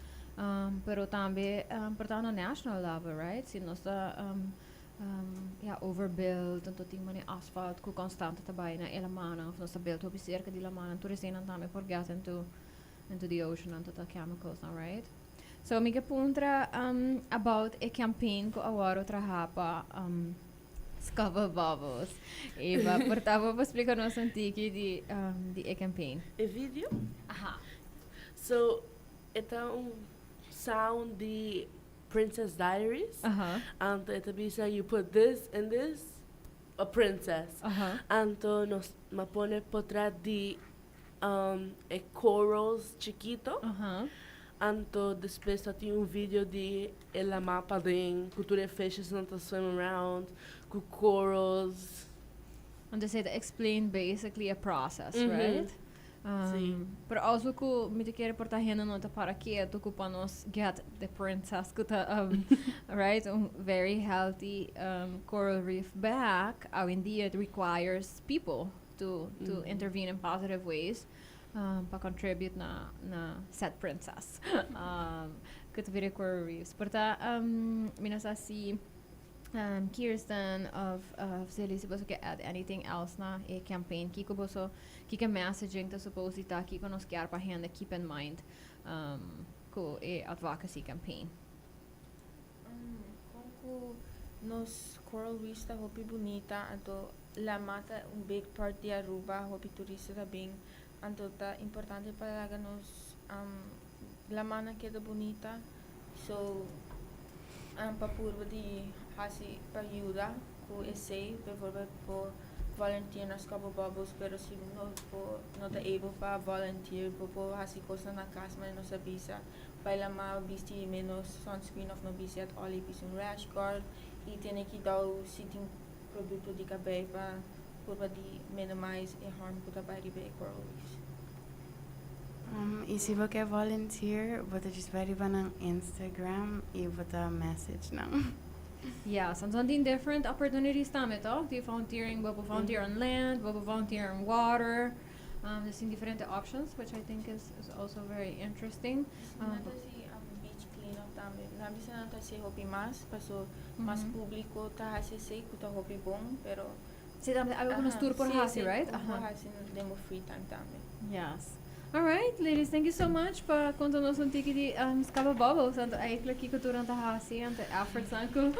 Pero tambe por ta on a national level, right? Si nos ta ja, overbuild, anto tin manera asfalt cu constante ta bay na e lamanan, of nos ta build hopi cerca di lamanan, tur eseynan tambe por get into the ocean, anto ta chemicals nan, right? So mi ke puntra about e campaign cu awor traha pa Scupper Bubbles. Eva, por ta bo por splica nos un tiki di e campaign? E video? Aha. So, e ta un sound di Princess Diaries. Anto e ta bisa "You put this and this, a princess." Anto nos m'a pone portret di e corals chikito. Anto despues ta tin un video di e lama paden, cu tur e fishes nan ta swim around, cu corals. Anto esey ta explain basically a process, right? Si. Pero also cu mi ta kere por ta hende no ta para keto cu pa nos get the princess cu ta right, un very healthy coral reef back, awendia it requires people to intervene in positive ways pa contribute na said princess cu ta bira coral reefs. Por ta mi no sa si Kirsten of Silly, si boso ke add anything else na e campaign. Kiko boso, kiko messaging ta suppose di ta, kiko nos kier pa hende keep in mind cu e advocacy campaign? Con cu nos coral reefs ta hopi bunita, anto lama ta un big part di Aruba, hopi turista ta bin, anto ta importante pa laga nos lamanan keda bunita, so pa purba di hasi pa yuda cu esey, bijvoorbeeld por volunteer na Scupper Bubbles, pero si no por, no ta able pa volunteer, bo por hasi cosnan na cas manera nos a bisa, bay lama, bisti menos sunscreen of no bisti at all y bisti un rash guard y tene cuidado si tin producto di cabey pa purba di minimize e harm cu ta bay riba e coral reefs. Y si bo ke volunteer, bo ta just bay riba nan Instagram y bo ta message nan. Yes, and tin different opportunities tambe, toch? Di volunteering, bo por volunteer on land, bo por volunteer on water. There's tin diferente options, which I think is also very interesting. Nan ta hasi beach clean up tambe. Nan bisa nan ta hasi hopi mas, paso mas publico ta hasi esey cu ta hopi bon, pero Si, tambe algo cu nos tur por hasi, right? Por hasi den bo free time tambe. Yes. All right, ladies, thank you so much pa konta nos un tiki di Scaba Bubbles. Anto eigenlijk kiko tur nan ta hasi, anto efforts nan ku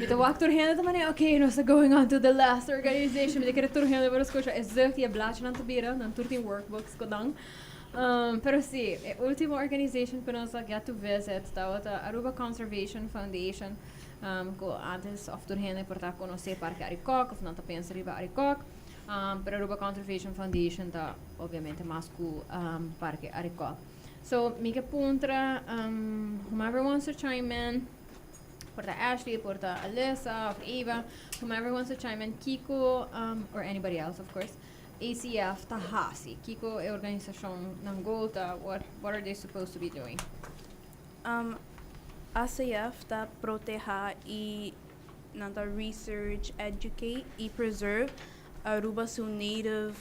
mi ta wak tur hende ta manera, okay, nos ta going on to the last organization. Mi ta kere tur hende por skucha e zucht i e blachi nan ta bira, nan tur tin workbooks ku nan. Pero si, e ultimo organization ku nos a get to visit tabata Aruba Conservation Foundation, ku antes of tur hende por ta konosé Parke Arikok of nan ta pensa riba Arikok. Pero Aruba Conservation Foundation ta obviamente mas ku Parke Arikok. So mi ke puntra whomever wants to chime in, por ta Ashley, por ta Alyssa of Eva, whomever wants to chime in, kiko, or anybody else of course, ACF ta hasi? Kiko e organisashon nan goal ta? What are they supposed to be doing? ACF ta protehá i nan ta research, educate i preserve Aruba su native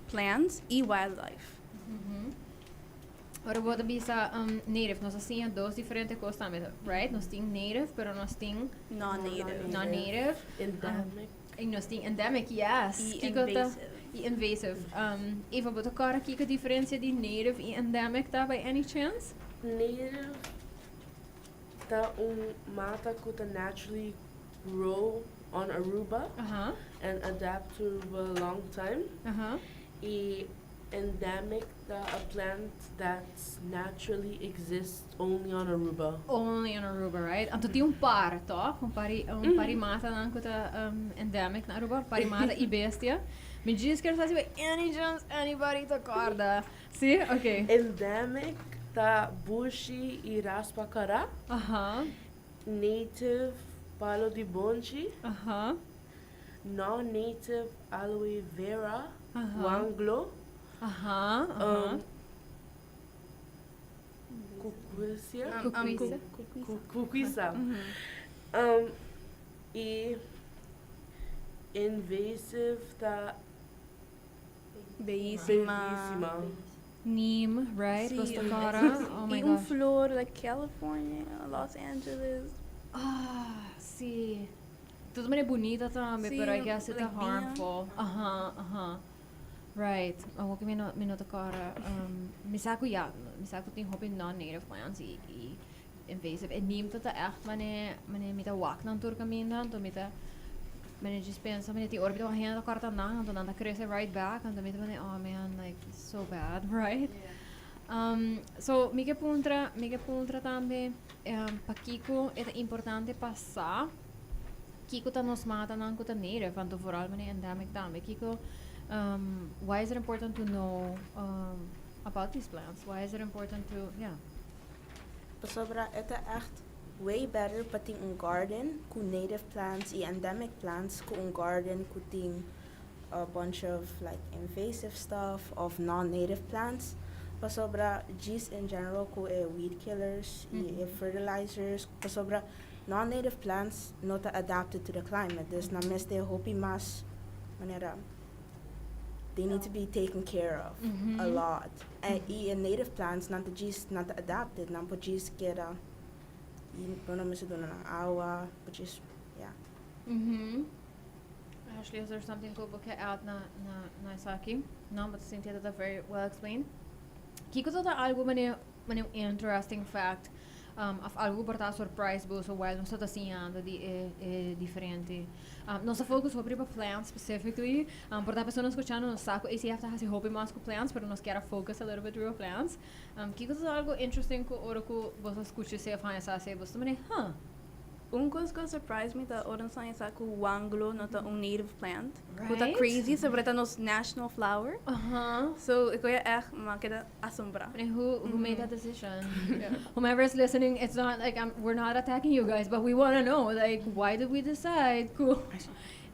plants i wildlife. Ora bo ta bisa native, nos a siña dos diferente kos tambe, right? Nos tin native, pero nos tin non-native. Non-native. Endemic. I nos tin endemic, yes. I Kiko ta invasive. I invasive. Eva, bo ta kòrda kiko diferensia di native i endemic ta by any chance? Native ta un mata ku ta naturally grow on Aruba and adapt to Aruba a long time. I endemic ta a plant that naturally exists only on Aruba. Only on Aruba, right? Anto tin un par, toch? Un par di matanan ku ta endemic na Aruba. Un par di mata i bestia. Mi djis kier sa si by any chance anybody ta kòrda. Si? Ok. Endemic ta bushi i raspa kara. Native, palo di bonchi. Non-native, aloe vera, wanglo. Kukwisia. Kukwisa. Kukwisa. I invasive ta Bellísima. Bellísima. Neem, right? Sí. Costa Cara. Oh my I un gosh. flor like California, Los Angeles. Ah, sí. Tur manera bunita tambe, Sí, pero I guess it's like bien. harmful. Aha. Right. Awor ku mi no ta kòrda. Mi sa ku ya, mi sa ku tin hopi non-native plants i invasive. E neem ta echt mane mi ta wak nan tur kaminda, anto mi ta mane just pensa mane tin ora mi ta wak hende ta kòrta nan, anto nan ta krese right back, anto mi ta mane, oh man, like so bad, right? So mi ke puntra tambe pakiko e ta importante pa sa kiko ta nos matanan ku ta native, anto vooral mane endemic tambe. Kiko why is it important to know about these plants? Why is it important to, yeah. Pasobra e ta echt way better pa tin un garden ku native plants i endemic plants ku un garden ku tin a bunch of like invasive stuff of non-native plants. Pasobra just in general ku e weed killers i e fertilizers, pasobra non-native plants no ta adapted to the climate. Dus nan mester hopi mas manera they need to be taken care of a lot. En i e native plants nan ta just nan ta adapted, nan por just keda i bo no mester duna nan awa, por just, yeah. Ashley, is there something ku bo ke add na esaki? No, but Cynthia did that very well explained. Kiko ta algo mane un interesting fact of algo por ta surprise bo so while nos ta siñando di e diferente. Nos focus hopi riba plants specifically. Por ta persona skuchando nos sa ku ACF ta hasi hopi mas ku plants, pero nos kier focus a little bit riba plants. Kiko ta algo interesting ku ora ku bo skucha se of sa se bo mane, huh? Un kos ku surprise mi ta ora sa ku wanglo no ta un native plant. Ku ta crazy, sobre ta nos national flower. So ik ya echt m'a keda asombrá. And who made that decision? Whomever is listening, it's not like we're not attacking you guys, but we want to know, like, why did we decide ku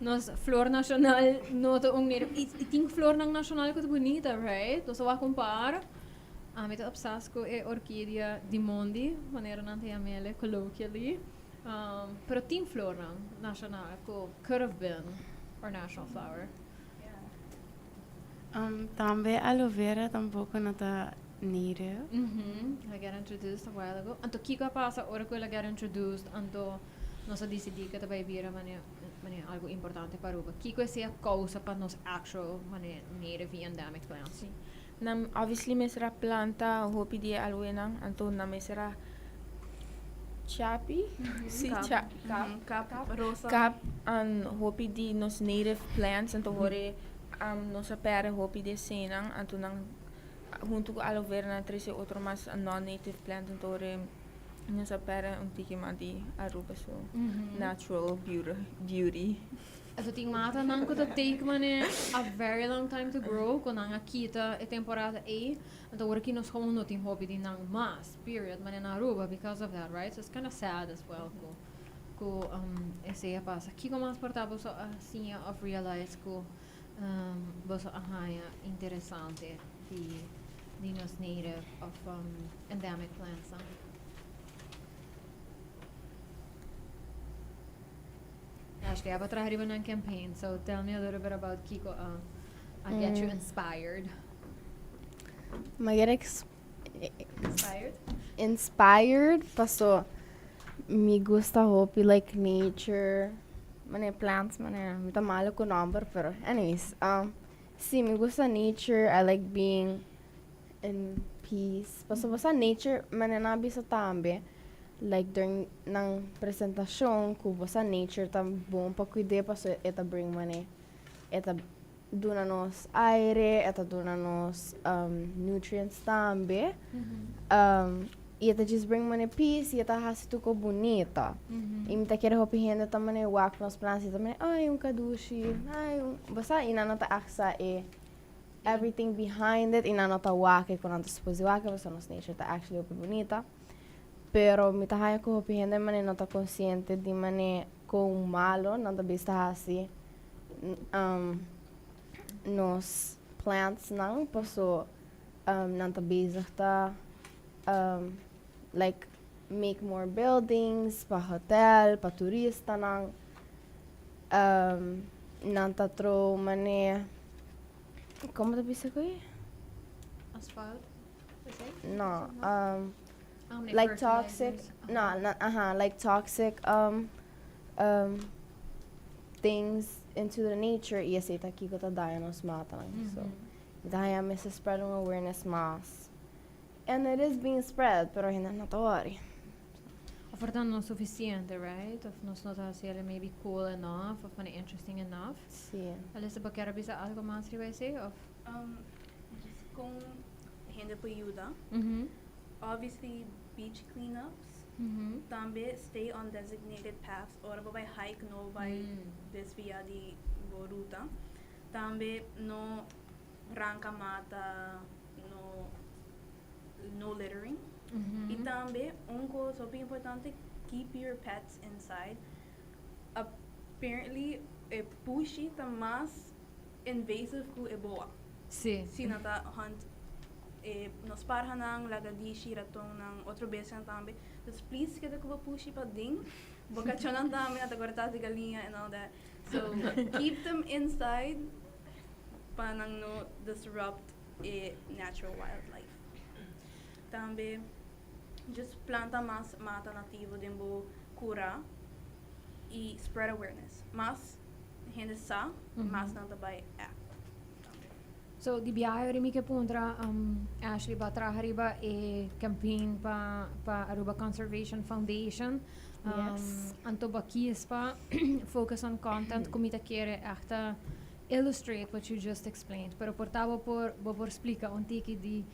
nos flor nashonal no ta un native? I tin flornan nashonal ku ta bunita, right? Nos a kompara. Ami ta obsessed ku e orkidea di mondi, manera nan ta yam'é colloquially. Pero tin flornan nashonal ku could have been our national flower. Tambe aloe vera tampoko no ta native. El a get introduced a while ago. Anto kiko a pasa ora ku el a get introduced, anto nos a disidí ku ta bai bira mane algo importante pa Aruba? Kiko esei a kousa pa nos actual mane native i endemic plants? Sí. Nan obviously mester a planta hopi di e aloenan, anto nan mester a chapi, si Kap. cha Kap, rosa. Kap an hopi di nos native plants, anto hore nos a perde hopi di eseinan, anto nan hunto ku aloe vera nan a trese otro mas non-native plant, anto hore nos a perde un tiki mas di Aruba su natural beauty. Anto tin matanan ku ta take mane a very long time to grow, ku nan a kita e temporada ei. Anto awor aki nos gewoon no tin hopi di nan mas, period, mane na Aruba because of that, right? So it's kinda sad as well ku ku esei a pasa. Kiko mas por ta boso a siña of realize ku boso a haña interesante di di nos native of endemic plants nan? Ashley, abo traha riba nan campaign, so tell me a little bit about kiko a a get you inspired. Ma get ex Inspired? Inspired paso mi gusta hopi like nature, manera plants, manera mi ta malo cu nomber pero anyways si mi gusta nature, I like being in peace pasobra bo sa nature manera nan a bisa tambe like during nan presentacion cu bo sa nature ta bon pa cuid'e pasobra e ta bring mane e ta duna nos aire e ta duna nos nutrients tambe y e ta just bring mane peace y e ta haci tur cos bunita y mi ta kere hopi hende ta mane wak nos plants y ta mane ay un cadushi ay un bo sa y nan no ta echt sa e everything behind it y nan no ta wak e cu nan ta supos di wak e pasobra nos nature ta actually hopi bunita pero mi ta haya cu hopi hende mane no ta consciente di mane con malo nan ta bisa haci nos plants nan paso nan ta bezig ta like make more buildings pa hotel pa turistanan Nan ta throw mane, como ta bisa cu? Asfalt? No, like toxic, no, aha, like toxic things into the nature y esey ta kico ta daña nos matanan. So, mi ta haña mester spread un awareness mas. And it is being spread, pero hende no ta worry. Of er ta no suficiente, right? Of nos no ta haci el maybe cool enough of mane interesting enough. Sí. Alyssa, bo kier a bisa algo mas riba esey of? Just con hende por yuda. Obviously beach cleanups. Tambe stay on designated paths. Ora bo bay hike no bay desvia di bo ruta. Tambe no ranca mata, no no littering. Y tambe un cos hopi importante, keep your pets inside. Apparently e pushi ta mas invasive cu e boa. Si nan ta hunt e nos parhanan, lagadishi, ratonnan, otro bestianan tambe. Dus please keda cu bo pushi paden. Bo cachonan tambe, nan ta corta di galiña and all that. So keep them inside pa nan no disrupt e natural wildlife. Tambe just planta mas mata nativo den bo cura y spread awareness. Mas hende sa, mas nan ta bay act tambe. So di biaha ora mi ke puntra Ashley bo a traha riba e campaign pa pa Aruba Conservation Foundation. Yes. Anto bo a kies pa focus on content ku mi ta kere echt ta illustrate what you just explained. Pero por ta bo por bo por splica un tiki di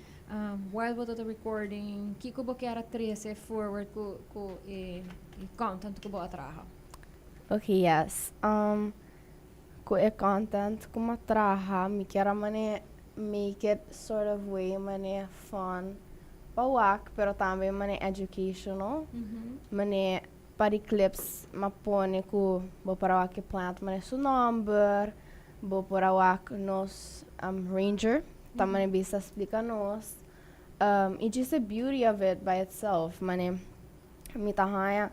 while bo ta ta recording, kiko bo kier a trece forward ku ku e content ku bo a traha? Okay, yes. Ku e content ku mi a traha mi kier a mane make it sort of way mane fun pa wak pero tambe mane educational. Mane Pa di clips m'a pone ku bo por a wak e plant mane su nomber, bo por a wak nos ranger ta mane bisa splika nos y just the beauty of it by itself mane mi ta haña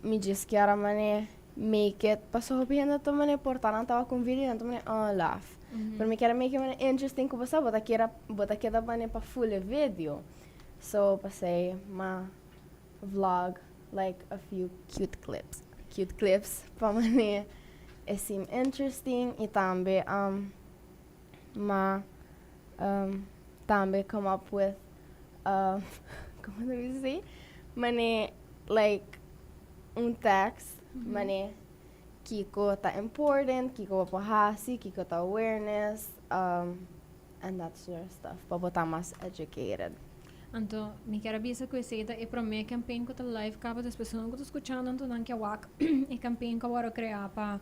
mi djis kier a mane make it pasobra hopi hende ta mane por ta nan ta wak un video nan ta mane oh laf pero mi kier a make it mane interesting ku bo sa bo ta kier a bo ta keda mane pa full e video. So pasei ma vlog like a few cute clips cute clips pa mane e seem interesting y tambe um. M'a um, tambe come up with, con ta bisa, mane like un text, mane kiko ta important, kiko bo por hasi, kiko ta awareness, and that sort of stuff, pa bo ta mas educated. Anto, mi kier bisa cu esey ta e prome campaign cu ta live caba, despues nan cu ta scuchando, anto nan kier wak e campaign cu a wordo crea pa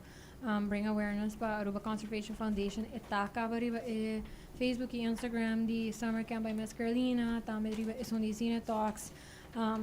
bring awareness pa Aruba Conservation Foundation, e ta caba riba e Facebook y Instagram di Summer Camp by Miss Carolina, tambe riba esun di Cine Talks.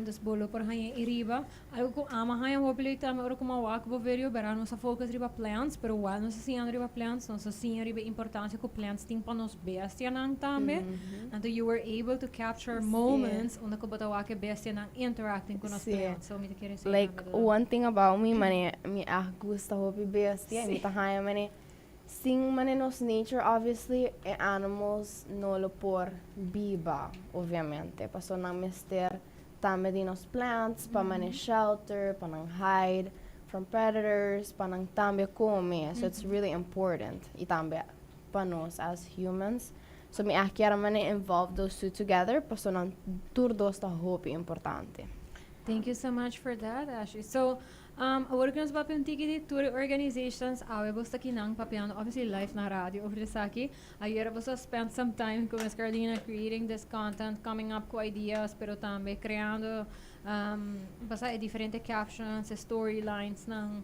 Dus bo lo por haña e riba. Algo cu ami a haña hopi leuk tambe ora cu mi a wak bo video, bera nos a focus riba plants, pero igual nos a siñando riba plants, nos a siña riba e importancia cu plants tin pa nos bestianan tambe. Anto you were able to capture moments unda cu bo ta wak e bestianan interacting cu nos plants. So mi ta kere esey Like, tambe ta. One thing about me, mane, mi a gusta hopi bestia, y mi ta haña mane, sin mane nos nature, obviously, e animals no lo por biba, obviamente. Paso nan mester tambe di nos plants, pa mane shelter, pa nan hide from predators, pa nan tambe come. So it's really important. Y tambe pa nos as humans. So mi a kier mane involve those two together, paso nan tur dos ta hopi importante. Thank you so much for that, Ashley. So, awor cu nos papia un tiki di tur organizations, awe bo ta akinan papiando, obviously live na radio over esaki. Ayera bo spend some time cu Miss Carolina creating this content, coming up cu ideas, pero tambe creando basta e diferente captions, e storylines nan.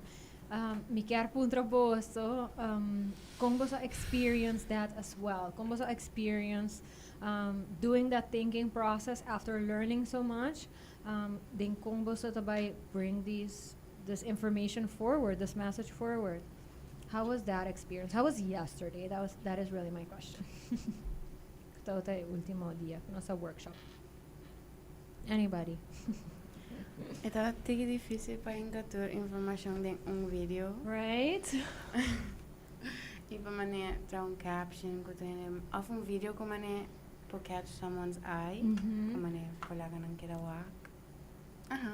Mi kier puntra boso, con bo experience that as well? Con bo experience doing that thinking process after learning so much? Den con bo tambe bring this information forward, this message forward. How was that experience? How was yesterday? That is really my question. Tabata e ultimo dia, nos workshop. Anybody? E tiki dificil pa captura informacion den un video. Right? Y pa mane traha un caption cu tin of un video cu mane por catch someone's eye. Cu mane por laga nan keda wak. Aha.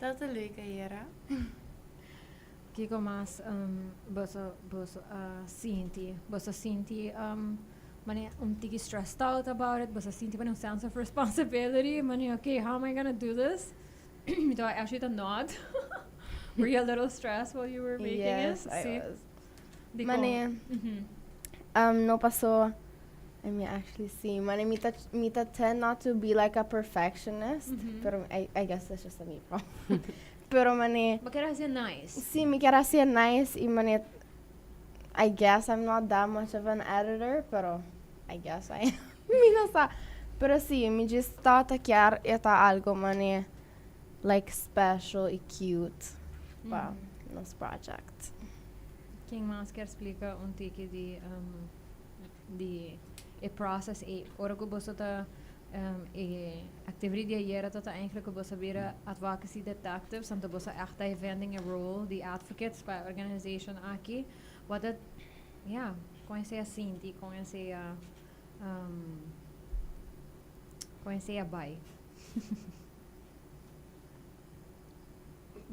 Tabata leuk ayera. Kiko mas bo sinti? Bo sinti mane un tiki stressed out about it? Bo sinti mane un sense of responsibility? Mane, "Okay, how am I gonna do this?" Do I actually not? Were you a little stressed while you were making Yes, it? I Si. was. Di Mane, no paso, I mean, actually, si. Mane, mi ta tend not to be like a perfectionist, pero I guess that's just a me problem. Pero mane, Bo kier haci nice. Si, mi kier haci nice y mane, I guess I'm not that much of an editor, pero I guess I am. Mi no sa. Pero si, mi just ta kier e ta algo mane like special y cute pa nos project. Ken mas kier splica un tiki di e process e ora cu boso ta e activity di ayera ta eigenlijk cu boso bira advocacy detectives, anto boso echt defending a role di advocates pa organization aki. What that, yeah, con esey a sinti, con esey a bay?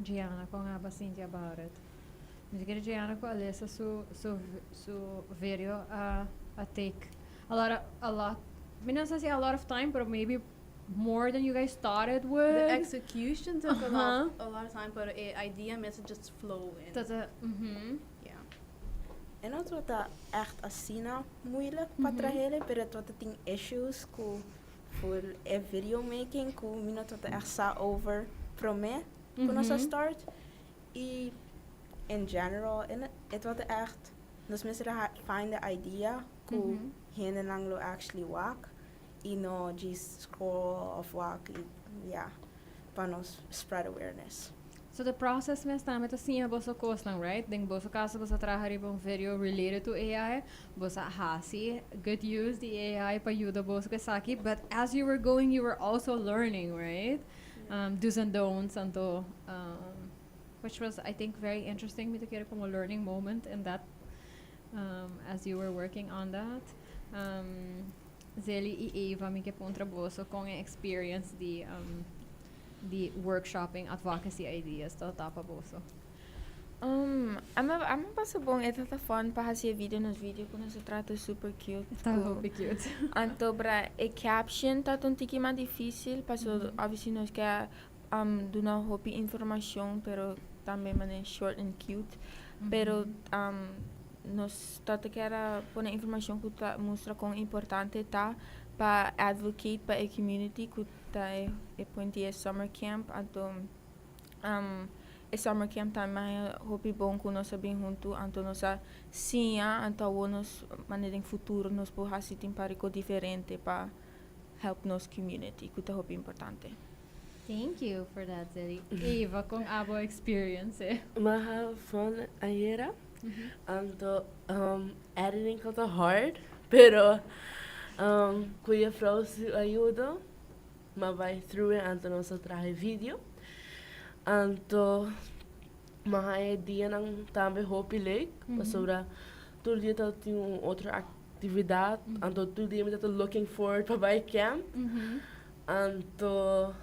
Gianna, con abo a sinti about it? Mi kier Gianna cu Alyssa su video a take a lot, mi no sa si a lot of time, but maybe more than you guys thought it would. The execution took a lot of time, but the idea must just flow in. Dat. Yeah. E no tabata echt asina moeilijk pa traha, pero tabata tin issues cu full e video making cu mi no tabata echt sa over prome cu nos a start. Y in general, e tabata echt nos mester find the idea cu hendenan lo actually wak y no just scroll of wak y yeah, pa nos spread awareness. So the process mes tambe ta siña boso cosnan, right? Den boso caso boso a traha riba un video related to AI, boso a hasi good use di AI pa yuda boso cu esaki, but as you were going you were also learning, right? Do's and don'ts anto which was, I think, very interesting, mi ta kere como learning moment in that as you were working on that. Zeli y Eva, mi kier puntra boso con e experience di workshopping advocacy ideas ta pa boso. Um, ami ami a pasa bon, e ta fun pa hasi e video, nos video ku nos a traha ta super cute. Ta ku hopi cute. Anto bra e caption ta un tiki mas difícil, paso obviously nos ke um, duna hopi informashon, pero tambe manera short and cute. Pero um, nos ta ta kier a pone informashon ku ta mustra kon importante ta pa advocate pa e community ku ta e e point di e summer camp. Anto um, e summer camp tambe a hopi bon ku nos a bin huntu, anto nos a siña, anto awor nos manera den futuro nos por hasi tin pariko diferente pa help nos community ku ta hopi importante. Thank you for that, Zeddy. Eva, kon abo experience e? M'a have fun ayera. Anto um, editing ta hard, pero um, ku juffrouw su ayudo, m'a bai through it, anto nos a traha video. Anto m'a haña e dianan tambe hopi leuk, pasobra tur dia tabatin un otro actividad, anto tur dia mi tabata looking forward pa bai camp. Anto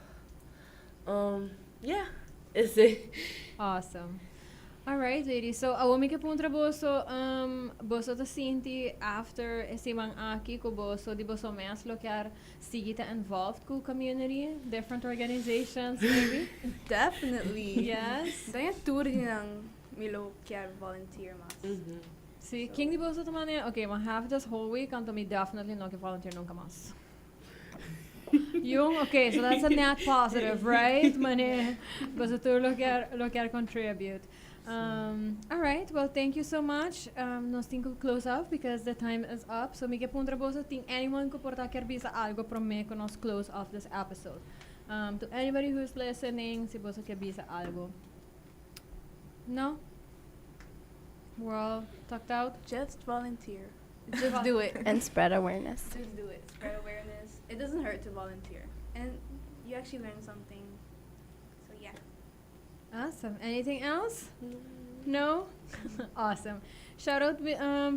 um, yeah, esei. Awesome. All right, ladies. So, awor mi ke puntra boso, um, boso ta sinti after e siman aki ku boso di boso mes lo kier sigui ta involved ku community, different organizations maybe? Definitely. Yes. Den e tur di nan mi lo kier volunteer mas. Si, ken di boso ta mane, okay, m'a have this whole week, anto mi definitely no ke volunteer nunca mas. Jong, okay, so that's a net positive, right? Mane, boso tur lo kier contribute. All right, well, thank you so much. Nos tin ku close off because the time is up. So, mi ke puntra boso, tin anyone ku por ta kier bisa algo promé ku nos close off this episode? To anybody who's listening, si boso ke bisa algo. No? We're all talked out? Just volunteer. Just do it. And spread awareness. Just do it. Spread awareness. It doesn't hurt to volunteer. And you actually learn something. So yeah. Awesome. Anything else? No? Awesome. Shout out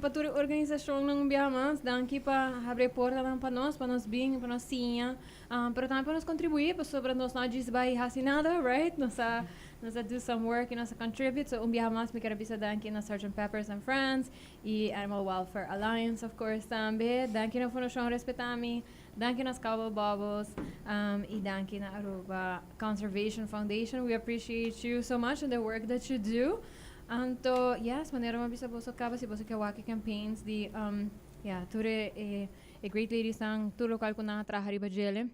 pa tur organisashon un biaha mas. Danki pa habri porta pa nos, pa nos bin, pa nos siña, pero tambe pa nos kontribuí, pasobra nos no djis bai hasi nada, right? Nos a do some work i nos a contribute. So un biaha mas mi ke bisa danki na Sgt. Peppers and Friends i Animal Welfare Alliance, of course, tambe. Danki na Fundashon Respetami. Danki na Cowboy Bubbles i danki na Aruba Conservation Foundation. We appreciate you so much and the work that you do. Anto, yes, manera m'a bisa boso kaba si boso ke wak e campaigns di yeah, tur e e great ladies nan tur lokual ku nan a traha riba djele.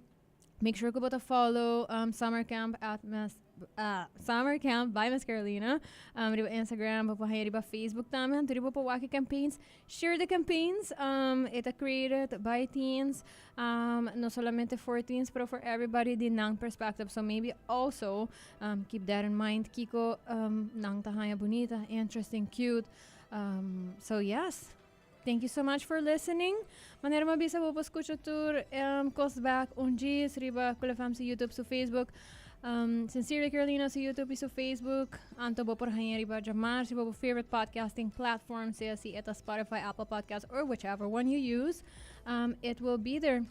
Make sure ku bo ta follow Summer Camp at Miss Summer Camp by Miss Carolina riba Instagram, bo por haña riba Facebook tambe, anto riba por wak e campaigns. Share the campaigns. E ta created by teens, no solamente for teens, pero for everybody di nan perspective. So maybe also keep that in mind. Kiko nan ta haña bunita, interesting, cute. So yes. Thank you so much for listening. Manera m'a bisa bo por skucha tur kos back un djis riba Cool FM su YouTube su Facebook. Sincerely Carolina su YouTube i su Facebook. Anto bo por haña riba djamars riba bo favorite podcasting platform, sea si e ta Spotify, Apple Podcast or whichever one you use. It will be there.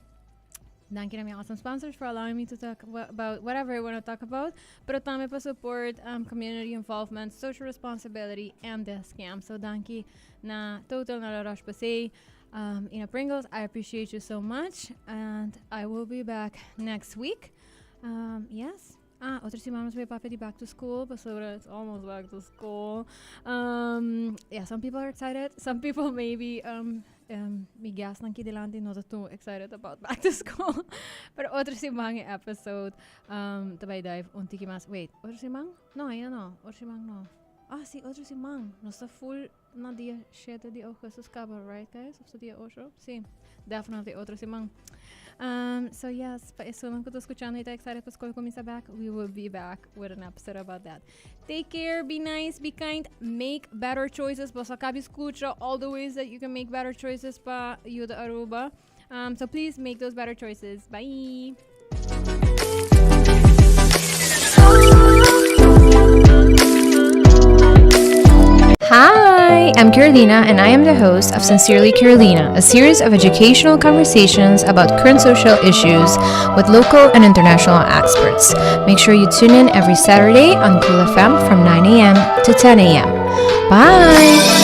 Danki na mi awesome sponsors for allowing me to talk about whatever I want to talk about. Pero tambe pa support community involvement, social responsibility and this camp. So danki na Total, na La Roche-Posay, i na Pringles. I appreciate you so much. And I will be back next week. Yes. Ah, otro siman nos ta bai papia di back to school, pasobra it's almost back to school. Yeah, some people are excited. Some people maybe mi guest nan aki dilanti no ta too excited about back to school. Pero otro siman e episode ta bai dive un tiki mas. Wait, otro siman? No, ainda no. Otro siman no. Ah, si, otro siman. Nos ta full na dia 7 di augustus kaba, right guys? Of dia 8? Si, definitely otro siman. So yes, pa esunnan ku ta skuchando i ta excited pa skol kuminsá back, we will be back with an episode about that. Take care, be nice, be kind, make better choices. Boso a kaba di skucha all the ways that you can make better choices pa yuda Aruba. So please make those better choices. Bye. Hi! Hi, I'm Carolina, and I am the host of Sincerely Carolina, a series of educational conversations about current social issues with local and international experts. Make sure you tune in every Saturday on Cool FM from 9 a.m. to 10 a.m. Bye!